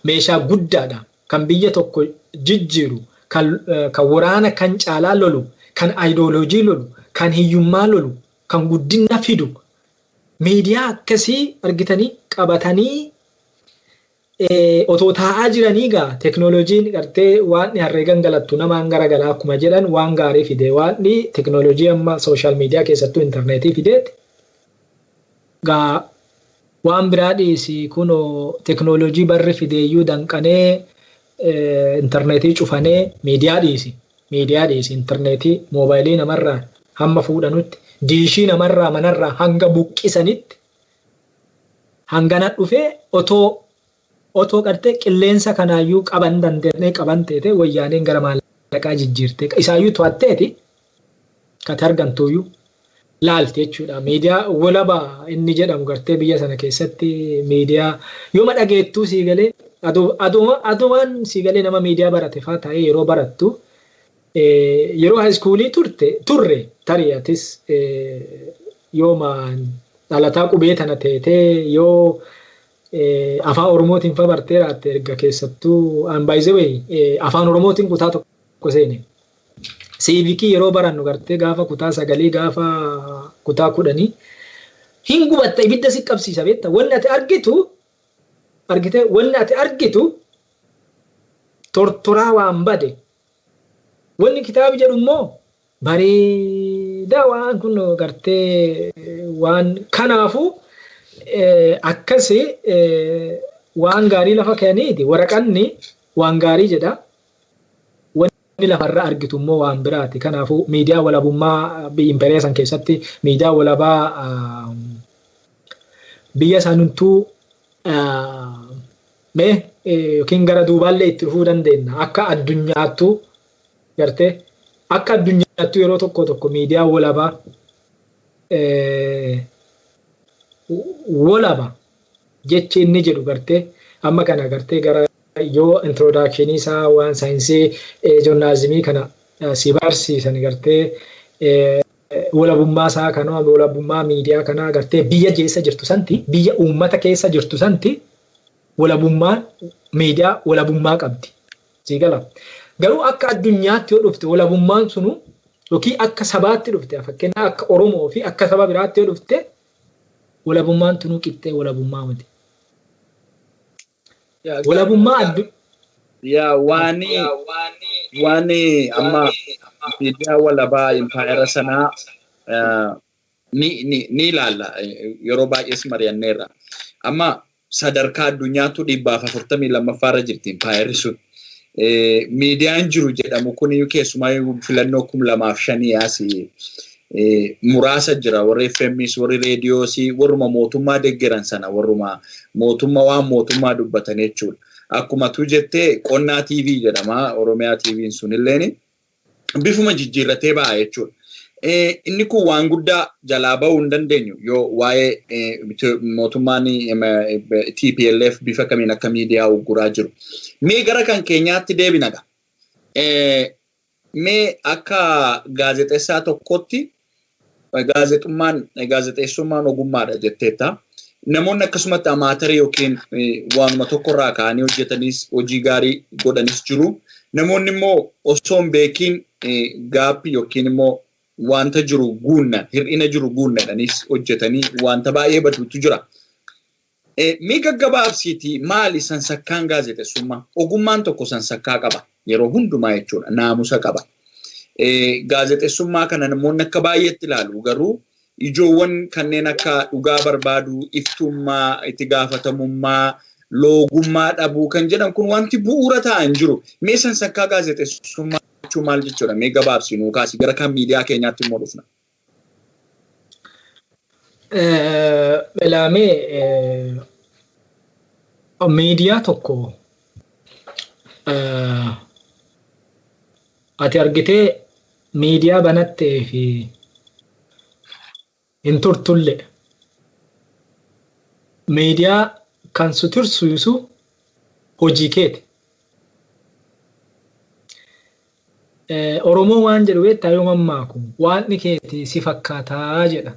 meeshaa guddaadha, kan biyya tokko jijjiiru, kan waraana kan caalaa lolu, kan ayidooloojii lolu, kan hiyyummaa lolu, kan guddina fidu. Miidiyaa akkasii argitanii qabatanii otoo taa'aa jiranii gaa teknooloojiin gartee waan harree gangalattu namaan garagalaa akkuma jedhan waan gaarii fide. Waan teknooloojii amma social media, keessattuu intarneetii fideet gaa waan biraa dhiisi, kunoo teknooloojii barri fideeyyuu danqanee intarneetii cufanee, miidiyaa dhiisi, miidiyaa dhiisi, intarneetii moobaayilii namarraa hamma fuudhanutti, diishii namarraa manarraa hanga buqqisanitti hangana dhufee otoo qartee qilleensa kanaayyuu qaban dandeenye qaban teete wayyaaneen gara maallaqaa jijjiirte isaayyuu to'atteeti kati argamtuyyuu laalte jechuudha. Miidiyaa walaba inni jedhamu gartee biyya sana keessatti miidiyaa yooma dhageettuu sii galee adumaan sii galee nama miidiyaa barate faa ta'ee yeroo barattu, yeroo high schoolii turte turre, tarii atis yooma dhalataa qubee tana teetee yoo afaan Oromootiin fa bartee raatte erga keessattuu an by the way afaan Oromootiin kutaa tokko seene. Siivikii yeroo barannu gartee gaafa kutaa 9, gaafa kutaa 10 hin gubatta, ibidda si qabsiisa beekta. Wanni ati argitu argite, wanni ati argitu tortoraa waan bade. Wanni kitaabi jedhu immoo bareedaa waan kun gartee waan kanaafuu akkasi waan gaarii lafa kenniti, waraqanni waan gaarii jedha. Wanni lafarra argitu immoo waan biraati. Kanaafuu miidiyaa walabummaa biyya impeeriyaa san keessatti miidiyaa walabaa biyya sanattuu mee yookiin gara duubaallee itti dhufuu dandeenya. Akka addunyaattuu gartee akka addunyaattuu yeroo tokko tokko miidiyaa walabaa walaba jechi inni jedhu gartee amma kana gartee gara yoo introductionii isaa waan saayinsii joornaalizimii kana si barsiisan gartee Walabummaa isaa kanaa, walabummaa miidiyaa kanaa agartee biyya keessa jirtu santi, biyya uummata keessa jirtu santi walabummaan miidiyaa walabummaa qabdi. Sii gala. Garuu akka addunyaatti yoo dhufte walabummaan sunu, yookiin akka sabaatti dhufte, fakkeenyaaf akka Oromoo fi akka saba biraatti yoo dhufte, walabummaan tunuu qixxee walabummaa miti. Walabummaa addu. Yaa, waan amma miidiyaa walabaa impaayera sanaa ni ilaalla, yeroo baay'ees mari'anneerra. Amma sadarkaa addunyaattu 142ffaarra jirti impaayerri sun. Miidiyaan jiru jedhamu kun keessumaa filannoo 2005 asii muraasa jira, warri FMs, warri reediyoos, warruma mootummaa deeggaran sana, warruma mootummaa waan mootummaa dubbatan jechuudha. Akkuma tu jettee Qonnaa TV jedhama, Oromiyaa TV'n sunilleen bifuma jijjiirratee ba'a jechuudha. Inni kun waan guddaa jalaa bahuu hin dandeenyu yoo waa'ee mootummaan TPLF bifa kamiin akka miidiyaa ugguraa jiru. Mee gara kan keenyaatti deebinaga. Mee akka gaazexeessaa tokkotti, gaazexummaan gaazexeessummaan ogummaadha jetteetta. Namoonni akkasumatti amaatarii yookiin waanuma tokkorraa ka'anii hojjetanis hojii gaarii godhanis jiru. Namoonni immoo osoo hin beekiin gaappii yookiin immoo wanta jiru guunna, hir'ina jiru guunnadhanis hojjetanii wanta baay'ee baduutu jira. Mee gaggabaabsiitii, maali sansakkaan gaazexeessummaa? Ogummaan tokko sansakkaa qaba yeroo hundumaa jechuudha, naamusa qaba. Gaazexeessummaa kana namoonni akka baay'eetti ilaalu, garuu ijoowwan kanneen akka dhugaa barbaaduu, iftummaa, itti gaafatamummaa, loogummaa dhabuu kan jedhan kun wanti bu'uura ta'an jiru. Mee sansakkaa gaazexeessummaa jechuun maal jechuudha? Mee gabaabsi nuu kaasi, gara kan miidiyaa keenyaatti immoo dhufna. Ilaamee, miidiyaa tokko ati argitee miidiyaa banattee fi hin turtulle, miidiyaa kan si tursiisu hojii keeti. Oromoo waan jedhu beektaa? Yoo mammaaku "Waaqni keeti si fakkaataa" jedha.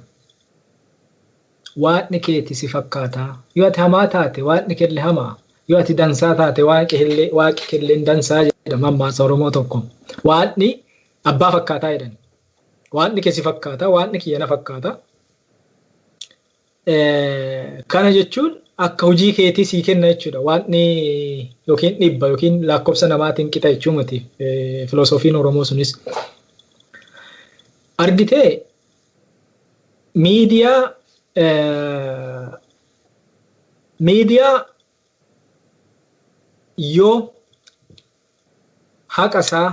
Waaqni keeti si fakkaataa. Yoo ati hamaa taate waaqni keellee hamaa. Yoo ati dansaa taate waaqi keellee dansaa jedha mammaaksa Oromoo tokko. Waaqni abbaa fakkaataa jedhan. Waaqni kee si fakkaata, waaqni kiyya na fakkaata. Kana jechuun akka hojii keetii sii kenna jechuudha. Waaqni yookiin dhibba yookiin lakkoofsa namaatiin qixa jechuu miti. Filoosofiin Oromoo sunis. Argitee, miidiyaa yoo haqa isaa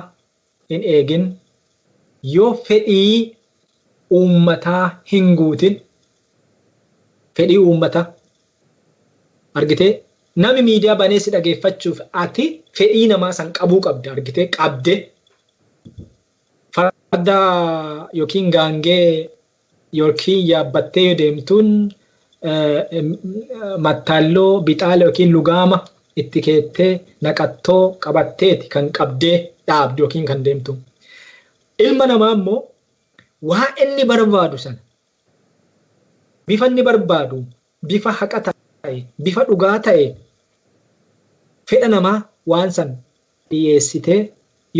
hin eegin, yoo fedhii uummataa hin guutin, fedhii uummataa argitee, nami miidiyaa banee si dhageeffachuuf ati fedhii namaa san qabuu qabda, argitee, qabde farda yookiin gaangee yookiin yaabbattee yoo deemtuun mattaalloo bixaala yookiin lugaama itti keettee naqattoo qabatteeti kan qabdee dhaabdu yookiin kan deemtu. Ilma namaa immoo waa inni barbaadu sana, bifa inni barbaadu, bifa haqa ta'e, bifa dhugaa ta'e, fedha namaa waan san dhiyeessitee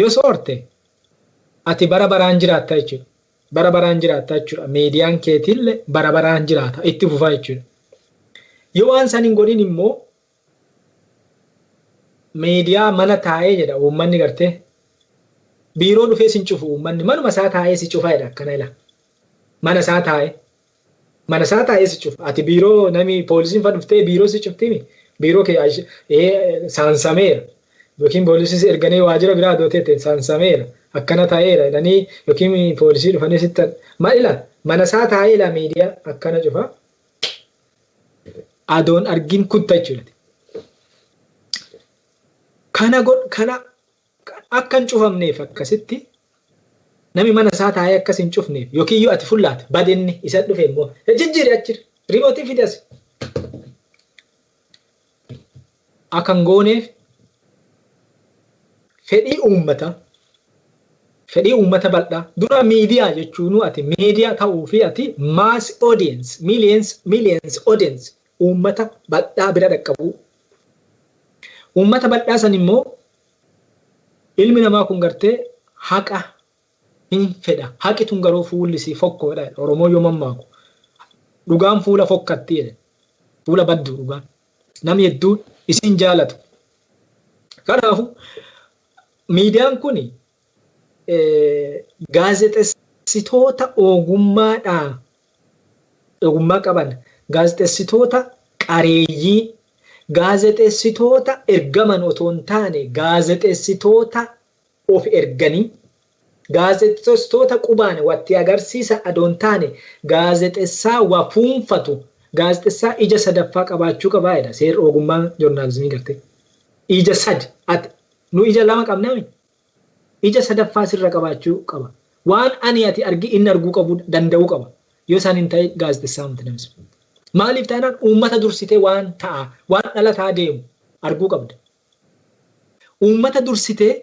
yoo soorte ati bara baraan jiraatta jechuudha. Bara baraan jiraatta jechuudha. Miidiyaan keetillee bara baraan jiraata, itti fufaa jechuudha. Yoo waan san hin godhin immoo miidiyaa mana taa'ee jedha uummanni gartee. Biiroo dhufee sin cufu, uummanni manuma isaa taa'ee si cufa jedha, akkana ila. Mana isaa taa'ee. Mana isaa taa'ee si cufa. Ati biiroo nami poolisiin fa dhuftee biiroo si cuftimi. Biiroo kee saansameera. Yookiin poolisii erganii waajjira biraa dooteete saansameera. Akkana ta'eera jedhanii yookiin poolisii dhufanii sitti ma ila mana isaa taa'ee ila miidiyaa akkana cufa. Adoon argin kutta jechuudha. Kana godh, kana akka hin cufamneef, akkasitti namni mana isaa taa'ee akkas hin cufneef, yookiin yoo ati fullaate badinni isa dhufe immoo jijjiiri, achi riimootii fidi as. Akka hin gooneef fedhii uummataa Fedhii uummata bal'aa. Dura miidiyaa jechuun ati miidiyaa ta'uu fi ati mass audience, millions, millions audience, uummata bal'aa bira dhaqqabu. Uummata bal'aa san immoo ilmi namaa kun gartee haqa hin fedha. Haqi tun garuu fuulli isii fokkoodha. Oromoo yoo mammaaku. Dhugaan fuula fokkatti jedhe. Fuula baddu dhugaan. Namni hedduun isin jaalatu. Kanaafuu miidiyaan kun gaazexeessitoota ogummaadhaan ogummaa qaban, gaazexeessitoota qareeyyii, gaazexeessitoota ergaman otoo hin taane, gaazexeessitoota of erganii, gaazexeessitoota qubaan watti agarsiisa adoo hin taane, gaazexeessaa waa fuunfatu, gaazexeessaa ija sadaffaa qabaachuu qabaa jedha seerri ogummaa joornaalizimii gartee. Ija sadi, ati nu ija lama qabnaa, ija sadaffaa sirra qabaachuu qaba. Waan ani ati argi inni arguu qabu danda'uu qaba. Yoo isaan hin ta'e gaazexeessaa miti namni sun. Maaliif taanaan uummata dursitee waan ta'a, waan dhalataa deemu arguu qabda. Uummata dursitee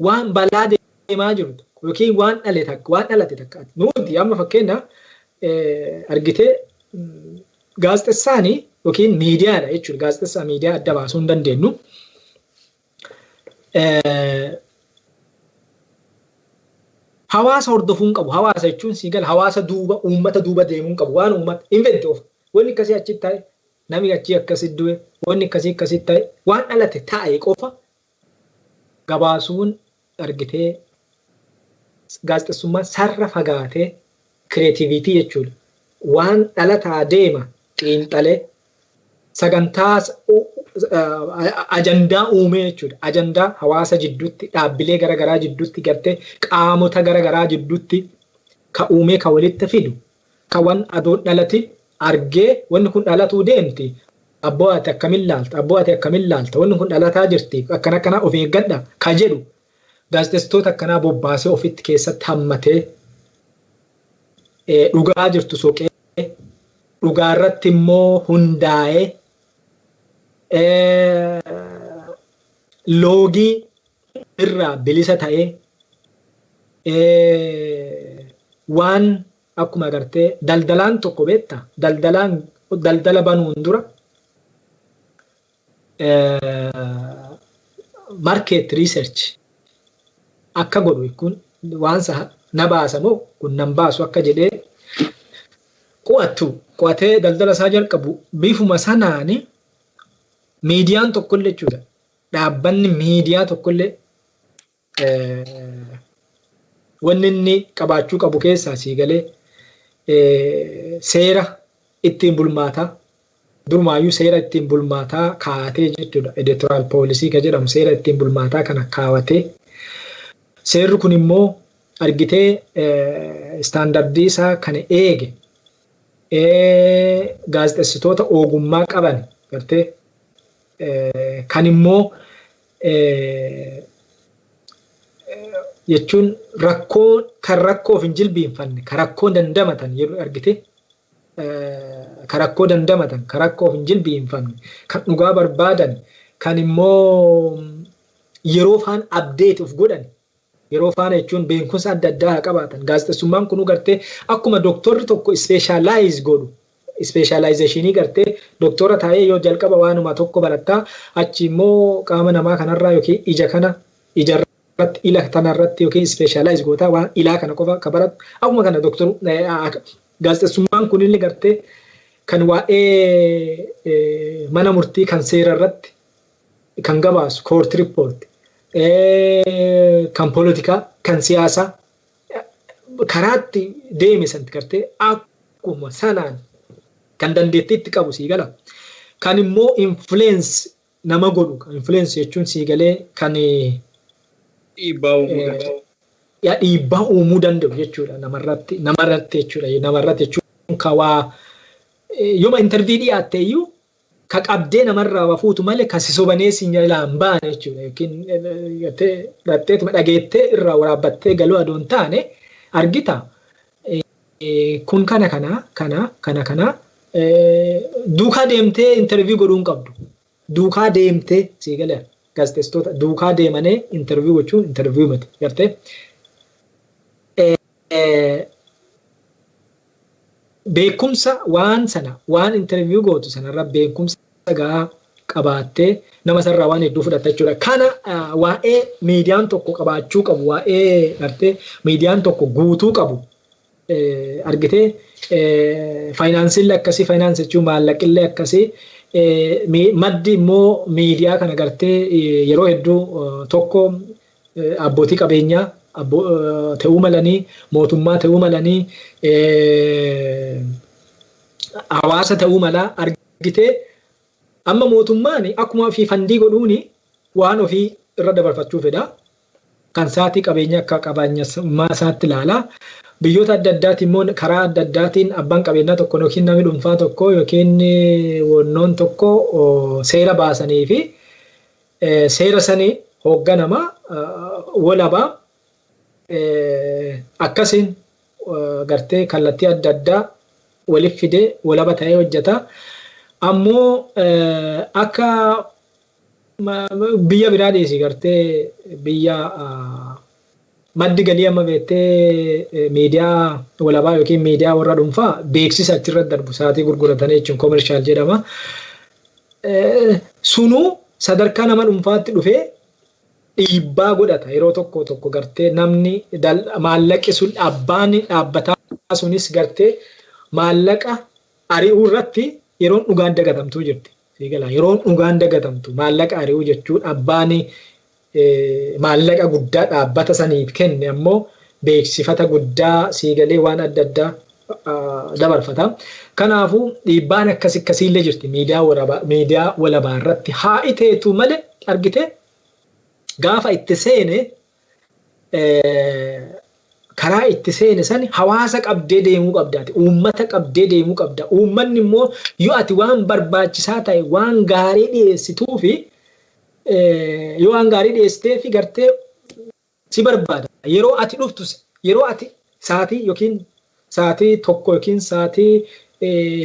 waan balaa deemaa jiru yookiin waan dhale takka, waan dhalate takka. Nuti amma fakkeenya argitee gaazexeessaanii yookiin miidiyaadha jechuudha. Gaazexeessaa miidiyaa adda baasuu hin dandeenyu. Hawaasa hordofuu hin qabu. Hawaasa jechuun sii gala, hawaasa duuba, uummata duuba deemuu hin qabu. Waan uummata invent of wanni akkasii achitti ta'e, namni achii akkasitti du'e, wanni akkasii akkasitti ta'e, waan dhalate ta'e qofa gabaasuun argitee gaazexeessummaan sarra fagaatee creativity jechuudha. Waan dhalataa deema xiinxalee sagantaa ajandaa uumee jechuudha. Ajandaa hawaasa jidduutti, dhaabbilee garaagaraa jidduutti, gartee qaamota garaagaraa jidduutti ka uumee ka walitti fidu, ka wan adoon dhalati argee wanni kun dhalatuu deemti. Abboo ati akkamin laalta? Abboo ati akkamin laalta? Wanni kun dhalataa jirti. Akkana akkanaa of eeggadha ka jedhu gaazexeessitoota akkanaa bobbaasee ofitti keessatti hammatee dhugaa jirtu soqee, dhugaa irratti immoo hundaa'ee, loogii irraa bilisa ta'ee, waan akkuma agartee daldalaan tokko beekta, daldalaan daldala banuun dura market research akka godhu, kun waan na baasa moo kun nan baasu akka jedhee qo'attu, qo'atee daldala isaa jalqabu, bifuma sanaani miidiyaan tokkollee jechuudha. Dhaabbanni miidiyaa tokkollee wanni inni qabaachuu qabu keessaa sii galee seera ittiin bulmaataa, durumaayyuu seera ittiin bulmaataa kaa'atee jechuudha. Editorial policy kan jedhamu seera ittiin bulmaataa kana kaawwatee, seerri kun immoo argitee istaandardii isaa kan eege, gaazexeessitoota ogummaa qaban gartee kan immoo jechuun rakkoo kan rakkoof hin jilbiinfanne, kan rakkoo dandamatan yeroo argite, kan rakkoo dandamatan, kan rakkoof hin jilbiinfamne, kan dhugaa barbaadan, kan immoo yeroo faan update of godhan, yeroo faana jechuun beekumsa adda addaa haa qabaatan. Gaazexeessummaan kunuu gartee akkuma doktorri tokko specialize godhu, specialization gartee doktora taa'ee yoo jalqaba waanuma tokko barattaa, achi immoo qaama namaa kanarraa yookiin ija kana ijarratti, ila tanarratti yookiin specialize gootaa, waan ilaa kana qofa ka baratu, akkuma kana doktoru gaazexeessummaan kunillee gartee kan waa'ee mana murtii, kan seera irratti kan gabaasu, court report, kan poolitikaa, kan siyaasaa karaatti deeme santi gartee akkuma sanaan kan dandeettii itti qabu sii gala. Kan immoo influence nama godhu, influence jechuun sii galee kan dhiibbaa uumuu danda'u. Dhiibbaa uumuu danda'u jechuudha namarratti jechuudha. Namarratti jechuun ka waa yooma interview dhiyaatte iyyuu ka qabdee namarraa waa fuutu malee ka si sobanee si jalaan baane jechuudha. Yookiin gartee dhageettee irraa waraabbattee galuu adoon taane argita. Kun kana kana kana kana kana duukaa deemtee interview godhuu hin qabdu. Duukaa deemtee sii galee gaazexeessitoota duukaa deemanii interview gochuun interview miti gartee. Beekumsa waan sana, waan interview gootu sanarra beekumsa gahaa qabaattee nama sarraa waan hedduu fudhatta jechuudha. Kana waa'ee miidiyaan tokko qabaachuu qabu, waa'ee gartee miidiyaan tokko guutuu qabu argitee, faayinaansiillee akkasii, faayinaansi jechuun maallaqillee akkasii, maddi immoo miidiyaa kana gartee yeroo hedduu tokko abbootii qabeenyaa ta'uu malanii, mootummaa ta'uu malanii, hawaasa ta'uu malaa argitee. Amma mootummaan akkuma ofii fund godhuuni waan ofii irra dabarfachuu fedha. Kan saatii qabeenya akka qabeenyummaa isaatti ilaala. Biyyoota adda addaatiin immoo karaa adda addaatiin abbaan qabeenyaa tokko yookiin namni dhuunfaa tokko yookiin wannoon tokko seera baasanii fi seera sanii hoogganama walabaa akkasiin gartee kallattii adda addaa waliif fidee walaba ta'ee hojjeta. Ammoo akka biyya biraa dhiisi, gartee biyya maddi galii amma beektee miidiyaa walabaa yookiin miidiyaa warra dhuunfaa beeksisa achirratti darbu, sa'aatii gurguratanii jechuun, commercial jedhama. Sunuu sadarkaa nama dhuunfaatti dhufee dhiibbaa godhata. Yeroo tokko tokko gartee namni maallaqi sun, abbaan dhaabbataa sunis gartee maallaqa ari'uu irratti yeroon dhugaan dagatamtuu jirti. Yeroon dhugaan dagatamtu, maallaqa ari'uu jechuun abbaan maallaqa guddaa dhaabbata saniif kenne ammoo beeksifata guddaa siigalee waan adda addaa dabarfata. Kanaafuu dhiibbaan akkas akkasiillee jirti miidiyaa walabaa irratti. Haa iteetu malee, argite, gaafa itti seene, karaa itti seene sani hawaasa qabdee deemuu qabdaati. Uummata qabdee deemuu qabda. Uummanni immoo yoo ati waan barbaachisaa ta'e, waan gaarii dhiyeessituu fi yoo waan gaarii dhiyeessitee fi gartee si barbaada. Yeroo ati dhuftu, yeroo ati sa'aatii yookiin sa'aatii 1 yookiin sa'aatii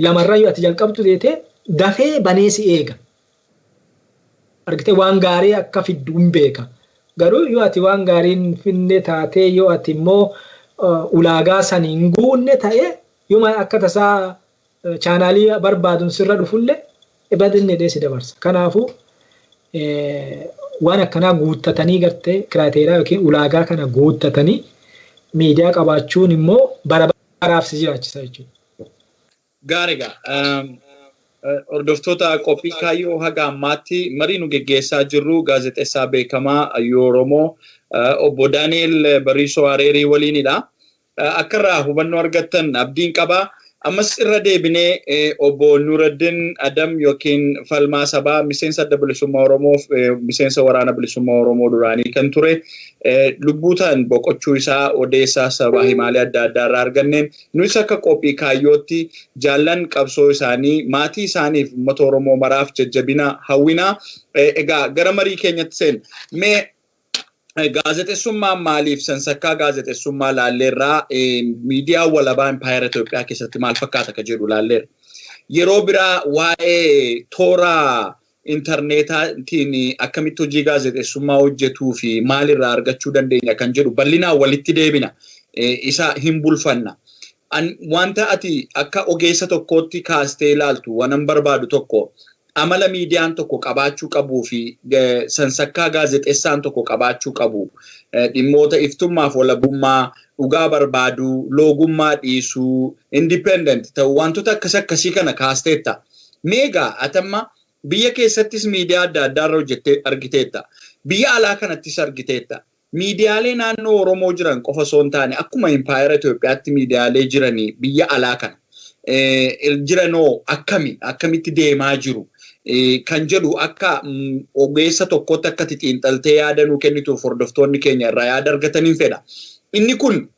2rraa yoo ati jalqabdu teetee dafee banee si eega. Argitee, waan gaarii akka fiddu hin beeka. Garuu yoo ati waan gaarii hin finne taatee, yoo ati immoo ulaagaa sani hin guunne ta'e, yoo akka tasaa chaanaalii barbaadun sirra dhufullee badinni jedhee si dabarsa. Kanaafuu waan akkanaa guuttatanii, gartee criteria yookiin ulaagaa kana guuttatanii miidiyaa qabaachuun immoo bara baraaf si jiraachisa jechuudha. Gaariidha. Hordoftoota qophii kaayyoo, haga ammaatti marii nu geggeessaa jirru gaazexeessaa beekamaa Hayyuu Oromoo obbo Daani'el Bariisoo Areerii waliinidha. Akka irraa hubannoo argattan abdiin qaba. Ammas irra deebinee obbo Nuuraddin Adam yookiin Falmaa Sabaa, miseensa Adda Bilisummaa Oromoo, miseensa Waraana Bilisummaa Oromoo duraanii kan ture, lubbuutaan boqochuu isaa odeessaa sabaa himaalee adda addaa irraa arganneen, nus akka qophii kaayyootti jaallan qabsoo isaanii, maatii isaaniif, uummata Oromoo maraaf jajjabina hawwinaa. Egaa gara marii keenyatti seen. Mee gaazexeessummaan maaliif, sansakkaa gaazexeessummaa laalleerraa, miidiyaa walabaa impaayera Itoophiyaa keessatti maal fakkaata ka jedhu laalleerra. Yeroo biraa waa'ee toora intarneetaatiin akkamitti hojii gaazexeessummaa hojjetuu fi maalirraa argachuu dandeenya kan jedhu bal'inaan walitti deebina. Isa hin bulfanna. Wanta ati akka ogeessa tokkootti kaastee ilaaltu waanan barbaadu tokko, amala miidiyaan tokko qabaachuu qabuu fi sansakkaa gaazexeessaan tokko qabaachuu qabu, dhimmoota iftummaaf walabummaa, dhugaa barbaaduu, loogummaa dhiisuu, independent ta'uu, wantoota akkas akkasii kana kaasteetta. Meegaa atamma biyya keessattis miidiyaa adda addaa irra hojjettee argiteetta. Biyya alaa kanattis argiteetta. Miidiyaalee naannoo Oromoo jiran qofa osoo hin taane, akkuma impaayera Itoophiyaatti miidiyaalee jiranii biyya alaa kana jiranoo akkami, akkamitti deemaa jiru kan jedhu, akka ogeessa tokkotti akka xiinxaltee yaada nuu kennituuf, hordoftoonni keenya irraa yaada argataniin fedha. Inni kun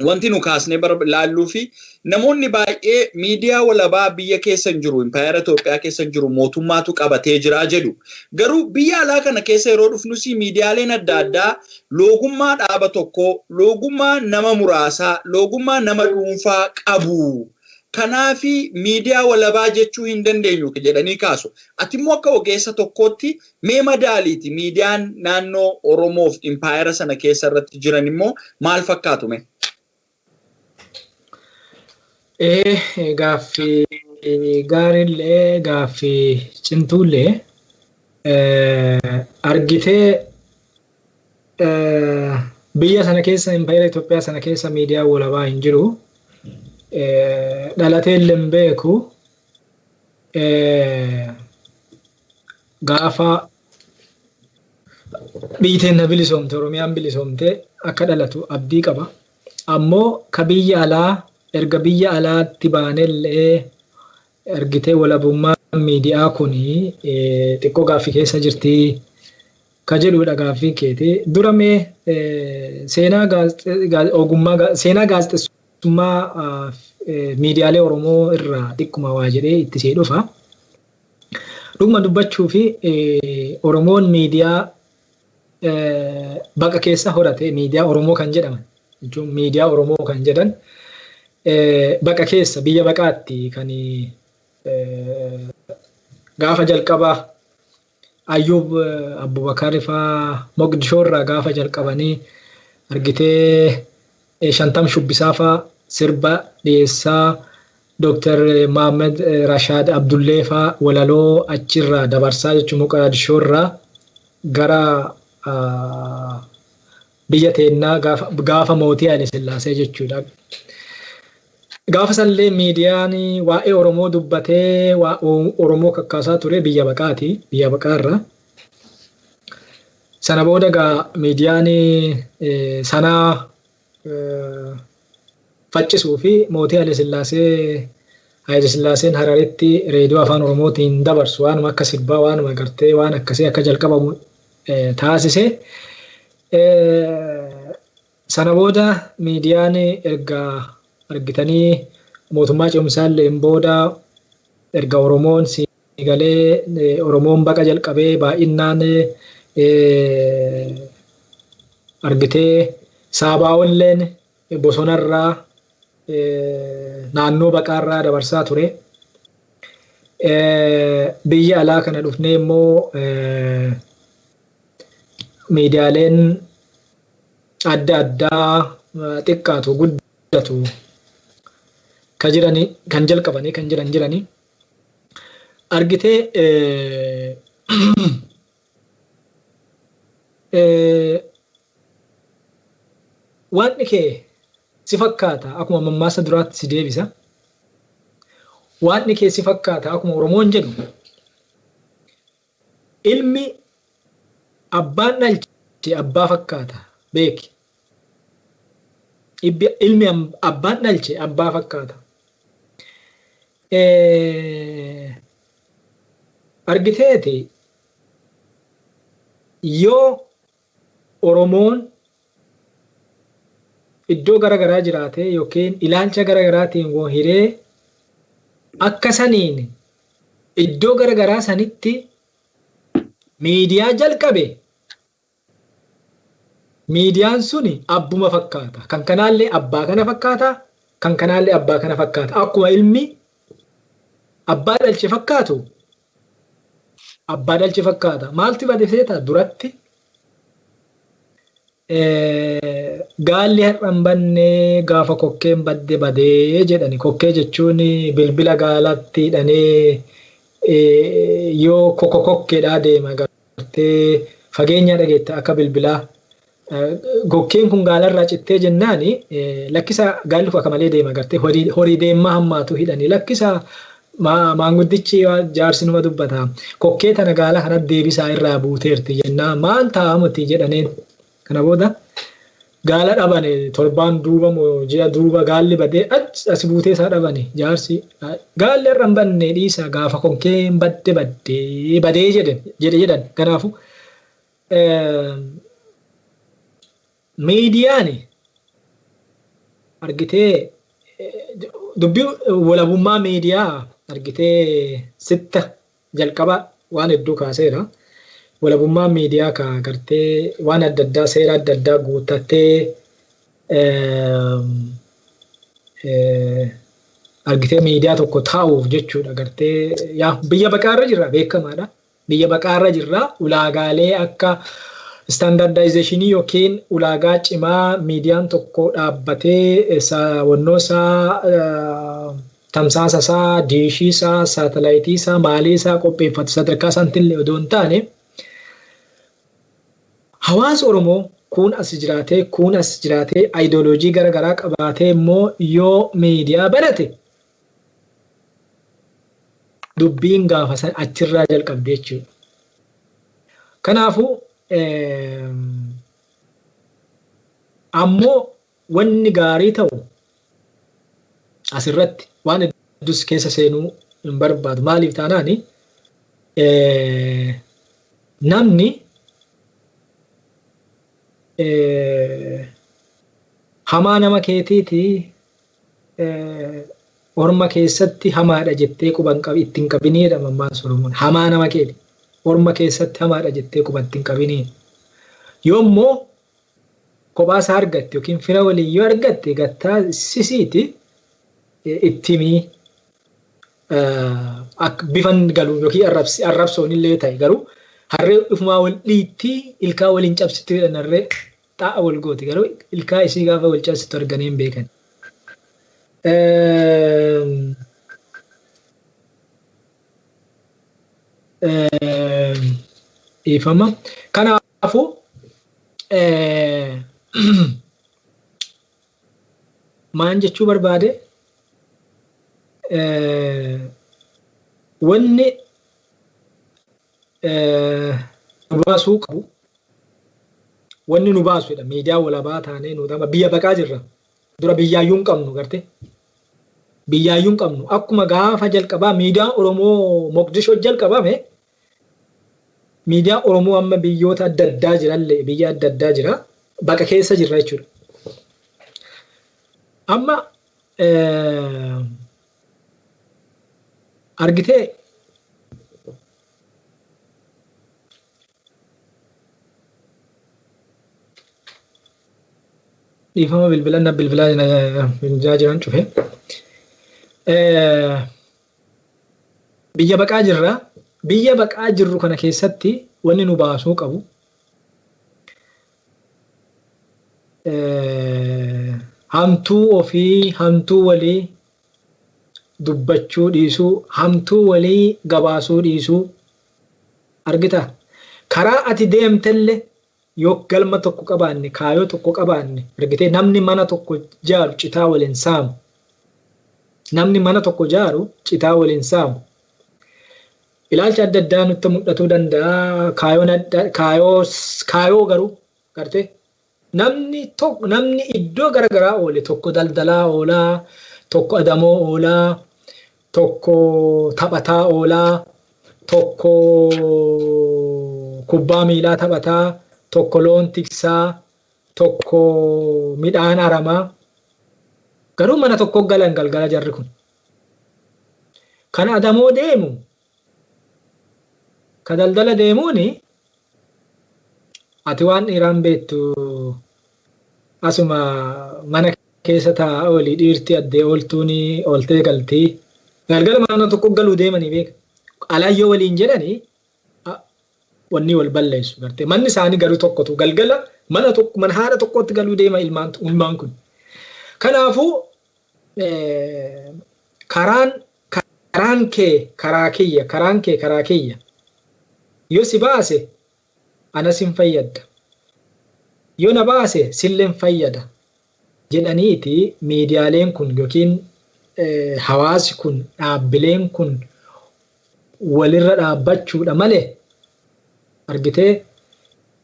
wanti nu kaasnee laalluu fi namoonni baay'ee miidiyaa walabaa biyya keessa hin jiru, impaayera Itoophiyaa keessa hin jiru, mootummaatu qabatee jira jedhu. Garuu biyya alaa kana keessa yeroo dhufnus miidiyaaleen adda addaa loogummaa dhaaba tokkoo, loogummaa nama muraasaa, loogummaa nama dhuunfaa qabu. Kanaafi miidiyaa walabaa jechuu hin dandeenyu jedhanii kaasu. Ati immoo akka ogeessa tokkootti mee madaaliiti, miidiyaan naannoo Oromoof impaayera sana keessa irratti jiran immoo maal fakkaatu mee? Gaaffii gaariillee, gaaffii cimtuullee argitee, biyya sana keessa, impaayera Itoophiyaa sana keessa miidiyaan walabaa hin jiru. Dhalatee illee hin beeku. Gaafa biyyi teenya bilisoomte, Oromiyaan bilisoomte, akka dhalatu abdii qaba. Ammoo ka biyya alaa, erga biyya alaatti baanellee, argitee, walabummaa miidiyaa kun xiqqoo gaaffii keessa jirti ka jedhudha gaaffii keeti. Dura mee seenaa ogummaa, seenaa gaazexeessummaa miidiyaalee Oromoo irraa xiqquma waa jedhee itti see dhufa. Dhuguma dubbachuu fi Oromoon miidiyaa baqa keessa horate, miidiyaa Oromoo kan jedhaman jechuun, miidiyaa Oromoo kan jedhan baqa keessa, biyya baqaatti kan gaafa jalqabaa Ayyuub Abubakar faa Moqdishoo irraa gaafa jalqabanii, argitee, Shantam Shubbisaa faa sirba dhiyeessaa, Dr. Mohaammed Rashaad Abdullee faa walaloo achirraa dabarsaa jechuun, Moqdishoo irraa gara biyya teennaa gaafa mootii Haile Sillaasee jechuudha. Gaafa sanillee miidiyaan waa'ee Oromoo dubbatee waa Oromoo kakkaasaa ture biyya baqaati. Biyya baqaarra. Sana booda gaa miidiyaan sanaa faccisuu fi mootii Haile Sillaasee, Haile Sillaaseen Hararitti reediyoo afaan Oromootiin dabarsu, waanuma akka sirbaa, waanuma gartee waan akkasii akka jalqabamu taasise. Sana booda miidiyaan erga argitanii mootummaa ce'umsaallee booda, erga Oromoon galee, Oromoon baqa jalqabee baay'inaan, argitee, Saabaa'olleen bosonarraa, naannoo baqaarraa dabarsaa ture. Biyya alaa kana dhufnee immoo miidiyaaleen adda addaa xiqqaatu guddatu kan jiranii, kan jalqabanii kan jiran jiranii. Argitee, wanni kee si fakkaata, akkuma mammaasa duraatti si deebisa. Wanni kee si fakkaata akkuma Oromoon jedhu, ilmi abbaan dhalche abbaa fakkaata beeki. Ilmi abbaan dhalche abbaa fakkaata. Argiteeti, yoo Oromoon iddoo gara garaa jiraate yookiin ilaalcha gara garaatiin woo hiree akka saniin iddoo gara garaa sanitti miidiyaa jalqabe, miidiyaan suni abbuma fakkaata. Kan kanaallee abbaa kana fakkaata, kan kanaallee abbaa kana fakkaata. Akkuma ilmi abbaa dhalche fakkaatu, abbaa dhalche fakkaata. Maaltu bade seeta? Duratti gaalli har'a hin banne gaafa kokkeen badde badee jedhani. Kokkee jechuun bilbila gaalatti hidhanii yoo kokokokkeedhaa deema, gartee, fageenya dhageetta akka bilbilaa. Kokkeen kun gaalarraa cittee jennaani, lakkisa, gaalli kun akka malee deema, gartee, horii deemaa hammaatu hidhanii lakkisa, maanguddichi jaarsi numa dubbata. Kokkee tana gaala kanatti deebisaa, irraa buuteerti jennaa, maal taa'amuti jedhaneen. Kana booda gaala dhabane. Torbaan duuba moo ji'a duuba gaalli badee as buutee isaa dhabane. Jaarsi, gaalli har'a hin banne, dhiisa, gaafa kokkeen badde baddee badee jedhe jedhe jedhan. Kanaafu miidiyaan, argitee, dubbii walabummaa miidiyaa, argitee, sitta jalqaba waan hedduu kaaseera. Walabummaan miidiyaa ka gartee waan adda addaa, seera adda addaa guuttattee, argitee, miidiyaa tokko taa'uuf jechuudha, gartee, yaa biyya baqaarra jirra, beekamaadha. Biyya baqaarra jirra, ulaagaalee akka Standardization yookiin ulaagaa cimaa miidiyaan tokko dhaabbatee wannoo isaa, tamsaasa isaa, diishii isaa, saatalaayitii isaa, maalii isaa qopheeffatu sadarkaa isaaniitillee odoo hin taane, hawaasa Oromoo kun as jiraatee, kun as jiraatee, ayidooloojii garaagaraa qabaatee immoo yoo miidiyaa banate, dubbiin gaafa san achirraa jalqabde jechuudha. Kanaafuu ammoo wanni gaarii ta'u asirratti waan hedduus keessa seenuu hin barbaadu. Maaliif taanaani, namni hamaa nama keetiiti orma keessatti hamaadha jettee quban ittiin qabinii jedhama ammaan Solomoon. Hamaa nama keeti orma keessatti hamaadha jettee quba ittiin qabinii. Yoommoo kophaa isaa argatte yookiin fira waliin yoo argatte, gattaa sisiiti itti himii bifan galu yookiin arrabsoon illee ta'e, garuu harree ufumaa wal dhiittii ilkaa waliin cabsitu jedhan. Harree xaa'a wal gooti, garuu ilkaa isii gaafa wal cabsitu arganii hin beekan. Dhiifama. Kanaafuu maan jechuu barbaade, wanni nu baasuu qabu, wanni nu baasudha, miidiyaa walabaa taanee nu amma biyya baqaa jirra. Dura biyyaayyuu hin qabnu, garte, biyyaayyuu hin qabnu. Akkuma gaafa jalqabaa miidiyaan Oromoo Moqdishoo jalqabame, miidiyaan Oromoo amma biyyoota adda addaa jirallee biyya adda addaa jira, baqa keessa jirra jechuudha. Amma argitee, dhiifama, bilbila na bilbilaa jiran cufe. Biyya baqaa jirra. Biyya baqaa jirru kana keessatti wanni nu baasuu qabu hamtuu ofii, hamtuu walii dubbachuu dhiisuu, hamtuu walii gabaasuu dhiisuu. Argita, karaa ati deemtellee yoo galma tokko qabaanne, kaayoo tokko qabaanne, argitee, namni mana tokko jaaru citaa waliin saamu. Namni mana tokko jaaru citaa waliin saamu. Ilaalcha adda addaa nutti mul'atuu danda'a. Kaayoon adda kaayoo kaayoo garuu gartee namni tokko, namni iddoo garaagaraa oole, tokko daldalaa oolaa, tokko adamoo oolaa, tokko taphataa oolaa, tokko kubbaa miilaa taphataa, tokko loon tiksaa, tokko midhaan aramaa. Garuu mana tokko galan galgala jarri kun. Kan adamoo deemu, ka daldala deemuuni, ati waan dhiiraan beektu, asuma mana keessa taa'aa oolii, dhiirti addee ooltuun ooltee galtii. Galgala mana tokko galuu deemanii beeka. Alayyoo waliin jedhanii wanni wal balleessu gartee. Manni isaanii garuu tokkotu galgala mana tokko, mana haadha tokkotti galuu deema ilmaan kun. Kanaafuu karaan kee karaa kiyya, karaan kee karaa kiyya yoo si baase anas hin fayyadda, yoo na baase sillee hin fayyada jedhaniiti miidiyaaleen kun yookiin hawaasi kun, dhaabbileen kun walirra dhaabbachuudha malee, argitee,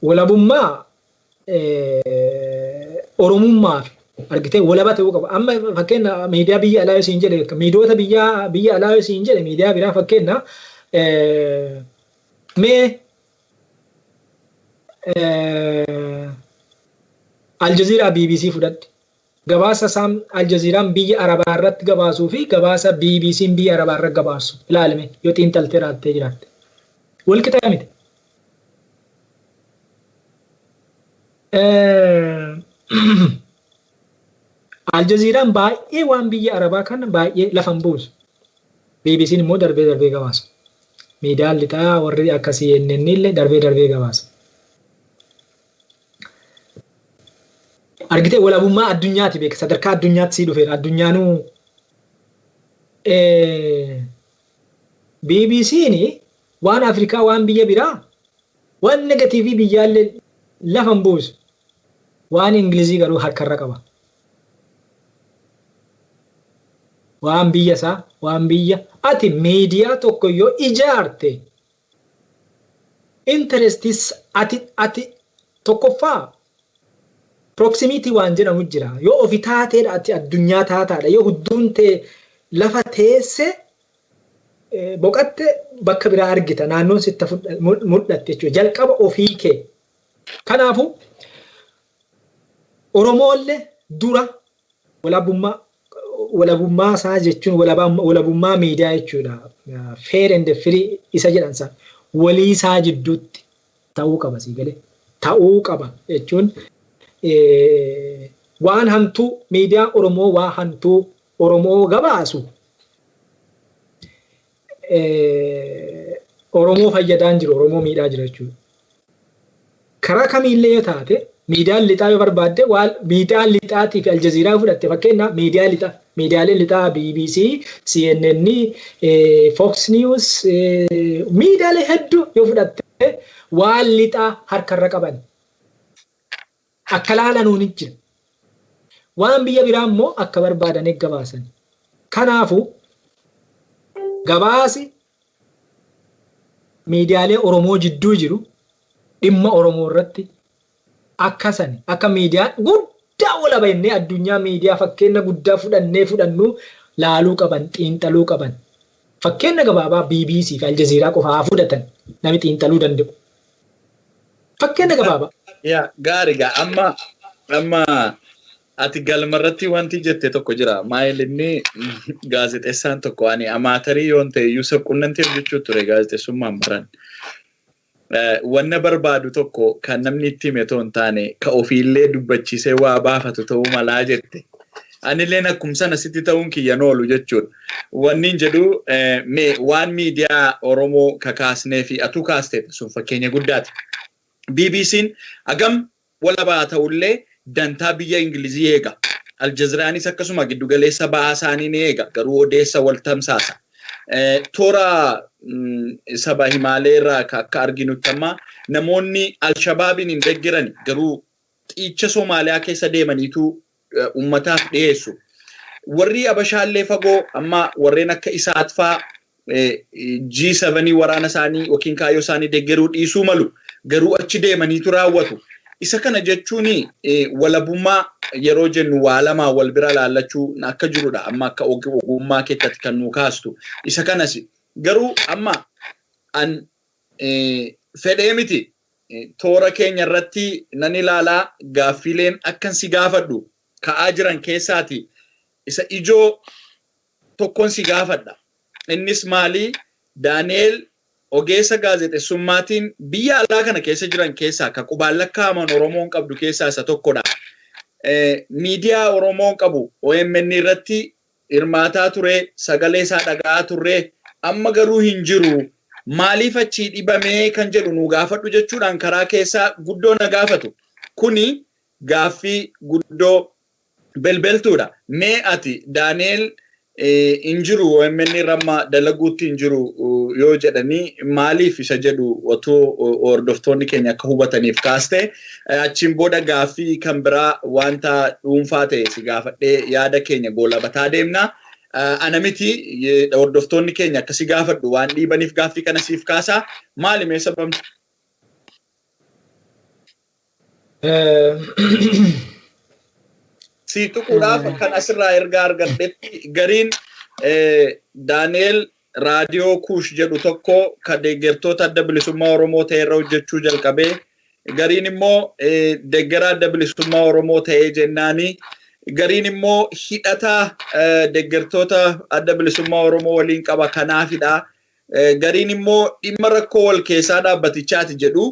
walabummaa Oromummaa fi argitee walaba ta'uu qaba. Amma fakkeenya miidiyaa biyya alaa yoo siin jedhe, miidiyoota biyya alaa yoo siin jedhe, miidiyaa biraa fakkeenya mee Aljazeeraa, BBC fudhadhe. Gabaasa isaan Aljazeeraan biyya Arabaa irratti gabaasuu fi gabaasa BBC'n biyya Arabaa irratti gabaasu ilaalime yoo xiinxaltee raattee jiraatte. Wal qixa miti. Aljazeeraan baay'ee waan biyya Arabaa kana baay'ee lafa hin buusu. BBC'n immoo darbee darbee gabaasa. Miidiyaan lixaa warri akka CNN illee darbee darbee gabaasa. Argitee, walabummaa addunyaati beeka, sadarkaa addunyaatti sii dhufeera. Addunyaanuu BBC'n waan Afrikaa, waan biyya biraa, waan negative biyyaallee lafa hin buusu. Waan Ingilizii garuu harkarra qaba. Waan biyya isaa, waan biyya ati miidiyaa tokko yoo ijaarte, interestis ati tokkoffaa proximity waan jedhamu jira. Yoo ofi taateedha, ati addunyaa taataadha. Yoo hudduun tee lafa teesse boqatte, bakka biraa argita, naannoon sitta mul'atte jechuudha. Jalqaba ofii kee. Kanaafuu Oromoollee dura walabummaa isaa jechuun walabummaa miidiyaa jechuudha. Fair and free isa jedhan san walii isaa jidduutti ta'uu qaba, sii galee. Ta'uu qaba jechuun waan hamtuu miidiyaa Oromoo, waa hamtuu Oromoo gabaasu Oromoo fayyadaan jiru, Oromoo miidhaa jira jechuudha. Karaa kamiillee yoo taate, miidiyaan lixaa yoo barbaadde, waan miidiyaan lixaatii fi Aljaziiraa yoo fudhatte, fakkeenyaaf miidiyaa lixaa, miidiyaaleen lixaa BBC, CNN, Fox News, miidiyaalee hedduu yoo fudhatte, waan lixaa harkarra qaban akka laalanuun ni jira. Waan biyya biraa immoo akka barbaadan gabaasan. Kanaafuu gabaasi miidiyaalee Oromoo jidduu jiru dhimma Oromoo irratti akka sani, akka miidiyaa guddaa walaba jennee addunyaa miidiyaa fakkeenya guddaa fudhannee fudhannu laaluu qaban, xiinxaluu qaban. Fakkeenya gabaabaa BBC fi Aljaziiraa qofa haa fudhatan namni xiinxaluu danda'u. Fakkeenya gabaabaa. Yaa, gaarii gaa. Amma ati galmarratti wanti jette tokko jira. Maayil inni gaazexeessaan tokko, ani amateur yoon ta'e iyyuu sabquunnamtii hojjechuu ture gaazexeessummaan baran. Wanna barbaadu tokko kan namni itti hime otoo hin taane ka ofiillee dubbachiisee waa baafatu ta'uu malaa jette. Anilleen akkuma sana sitti ta'uun kiyyan oolu jechuudha. Wanni hin jedhu, mee waan miidiyaa Oromoo kakaasnee fi atuu kaasteeta sun fakkeenya guddaati. BBC'n hagam walabaa ta'ullee dantaa biyya Ingilizii eega. Aljaziraanis akkasuma giddugaleessa ba'aa isaanii ni eega. Garuu odeessa wal tamsaasa. Toora saba himaalee irraa akka arginutti, amma namoonni Alshabaabiin hin deeggaran garuu xiicha Somaaliyaa keessa deemaniitu uummataaf dhiyeessu. Warri Abashaallee fagoo amma warreen akka Isaat faa G7 waraana isaanii yookiin kaayyoo isaanii deeggaruu dhiisuu malu, garuu achi deemaniitu raawwatu. Isa kana jechuun walabummaa yeroo jennu waa lamaa wal bira laallachuu akka jirudha. Amma akka ogummaa keettatti kan nu kaastu. Isa kanas garuu amma an fedhee miti, toora keenya irratti nan ilaalaa, gaaffiileen akkan si gaafadhu ka'aa jiran keessaati isa ijoo tokkoon si gaafadha. Innis maali? Daani'eel ogeessa gaazexeessummaatiin biyya alaa kana keessa jiran keessaa ka qubaan lakkaa'aman Oromoon qabdu keessaa isa tokkodha. Miidiyaa Oromoon qabu OMN irratti hirmaataa ture, sagalee isaa dhaga'aa turre, amma garuu hin jiru. Maaliif achii dhibamee kan jedhu nu gaafadhu jechuudhaan karaa keessaa guddoo na gaafatu. Kuni gaaffii guddoo belbeltuudha. Mee ati Daani'eel hin jiru, OMN irra amma dalaguutti hin jiru yoo jedhanii, maaliif isa jedhu otoo hordoftoonni keenya akka hubataniif kaaste, achiin booda gaaffii kan biraa wanta dhuunfaa ta'e si gaafadhee yaada keenya goolabataa deemna. Ana miti, hordoftoonni keenya akka si gaafadhu waan dhiibaniif gaaffii kana siif kaasaa. Maali mee sababni? Si tuquudhaaf kan asirraa ergaa argadhetti, gariin Daani'el raadiyoo Kuush jedhu tokko kan deeggartoota Adda Bilisummaa Oromoo ta'e irra hojjechuu jalqabee, gariin immoo deeggaraa Adda Bilisummaa Oromoo ta'ee jennaani, gariin immoo hidhata deeggartoota Adda Bilisummaa Oromoo waliin qaba kanaafidha. Gariin immoo dhimma rakkoo wal keessaa dhaabbatichaati jedhu.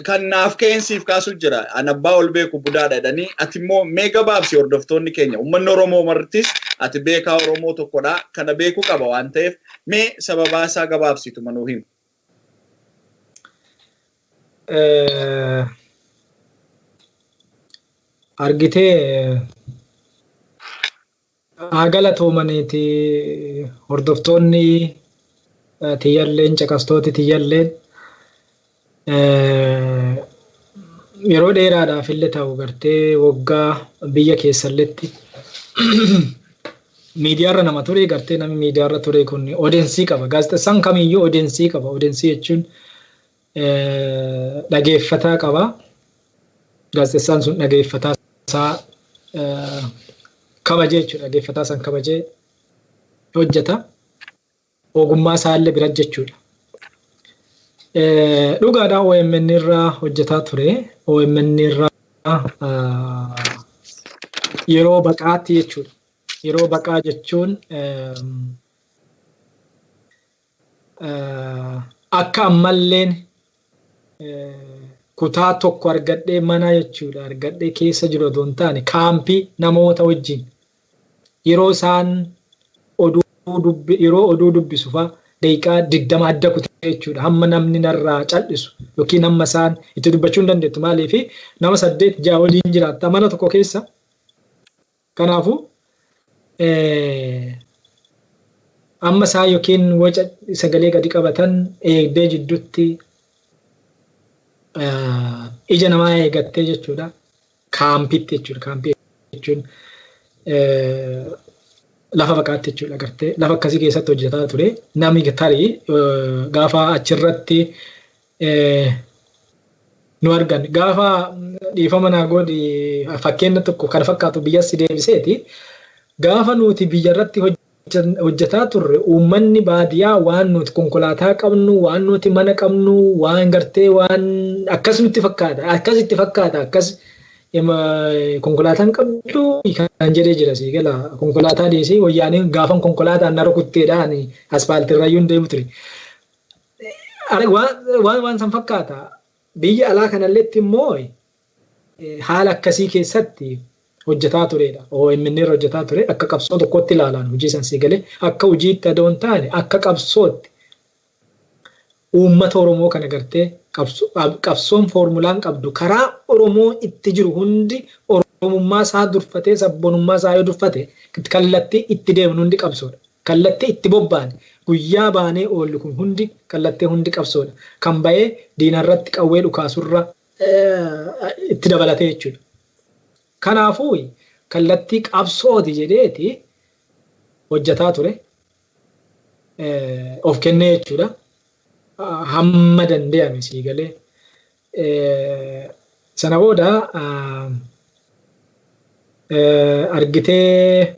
Kan naaf ka'een kaasu jira. An abbaa ol beeku budaadha jedhanii, ati immoo mee gabaabsi, hordoftoonni keenya, uummanni Oromoo martis ati beekaa Oromoo tokkodha. Kana beekuu qaba waan ta'eef, mee sababaa isaa gabaabsitu manuu himu. Argitee, haa galatoomaniiti hordoftoonni tiyyalleen, caqastooti tiyyalleen, yeroo dheeraadhaaf illee ta'u gartee waggaa biyya keessalletti miidiyaarra nama ture, gartee namni miidiyaarra ture kun audience qaba. Gaazexeessaan kamiyyuu audience qaba. Audience jechuun dhageeffataa qaba. Gaazexeessaan sun dhageeffataa isaa kabajee jechuudha. Dhageeffataa san kabajee hojjeta. Ogummaa isaallee bira jechuudha. Dhugaadhaa, OMN irraa hojjetaa ture. OMN irraa yeroo baqaatti jechuudha. Yeroo baqaa jechuun akka ammalleen kutaa tokko argadhee, mana jechuudha argadhee keessa jiru otoo hin taane, kaampii namoota wajjin yeroo isaan oduu yeroo oduu dubbisu fa'a daqiiqaa 20 adda kutee jechuudha, hamma namni narraa cal'isu yookiin hamma isaan itti dubbachuu hin dandeettu. Maaliif? Nama saddeet ja'a waliin jiraatta mana tokko keessa. Kanaafuu amma isaa yookiin waca sagalee gadi qabatan eegdee, jidduutti ija namaa eegattee jechuudha. Kaampitti jechuudha. Kaampii jechuun lafa baqaatti jechuudha, gartee lafa akkasii keessatti hojjetaa ture. Namni tarii gaafa achirratti nu argan, gaafa dhiifama naa godhi, fakkeenya tokko kana fakkaatu biyyas deebiseeti. Gaafa nuti biyya irratti hojjetaa turre, uummanni baadiyyaa waan nuti konkolaataa qabnu, waan nuti mana qabnu, waan gartee waan akkas nutti fakkaata, akkasitti fakkaata, akkas konkolaataan qabdu kan jedhee jira. Sii gala, konkolaataa dhiisee wayyaaneen gaafan konkolaataan na rukutteedhaan aspaaltirrayyuu hin deemu ture. Waan san fakkaata. Biyya alaa kanalletti immoo haala akkasii keessatti hojjetaa turedha. OMN irra hojjetaa ture. Akka qabsoo tokkotti ilaalaan hojii san, sii galee, akka hojiitti adoo hin taane akka qabsootti uummata Oromoo kana gartee qabsoon foormulaan qabdu, karaa Oromoo itti jiru hundi, Oromummaa isaa durfatee, sabboonummaa isaa yoo durfate, kallattii itti deemnu hundi qabsoodha. Kallattii itti bobbaane, guyyaa baanee oollu kun hundi, kallattii hundi qabsoodha. Kan bahee diinarratti qawwee dhukaasurra itti dabalatee jechuudha. Kanaafuu kallattii qabsooti jedheeti hojjetaa ture. Of kennee jechuudha. Hamma danda'ame, sii galee. Sana booda argitee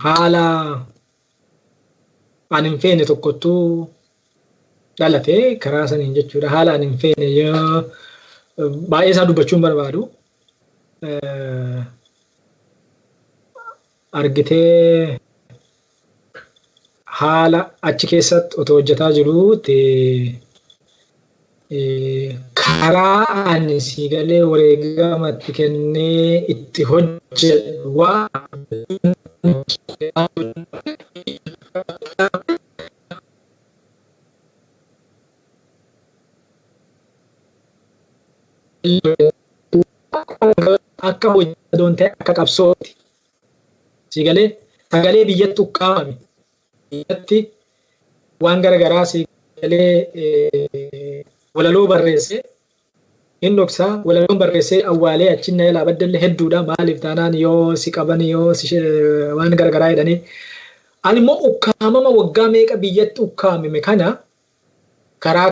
haala ani hin feene tokkottuu dhalate karaa saniin jechuudha. Haala ani hin feene yoo baay'ee isaa dubbachuu hin barbaadu. Argitee haala achi keessatti otoo hojjetaa jiruutti, karaa ani sii galee wareegamatti kennee itti hojjedhu waan akka hojii ta'e akka qabsooti. Sii galee, sagalee biyyatti ukkaamame, biyyatti waan garagaraa, sii galee, walaloo barreessee hin dhoksaa, walaloon barreessee awwaalee achi na jalaa baddallee hedduudha. Maaliif taanaan yoo si qaban, yoo si waan garagaraa jedhanii, ani immoo ukkaamama waggaa meeqa biyyatti ukkaamame kana karaa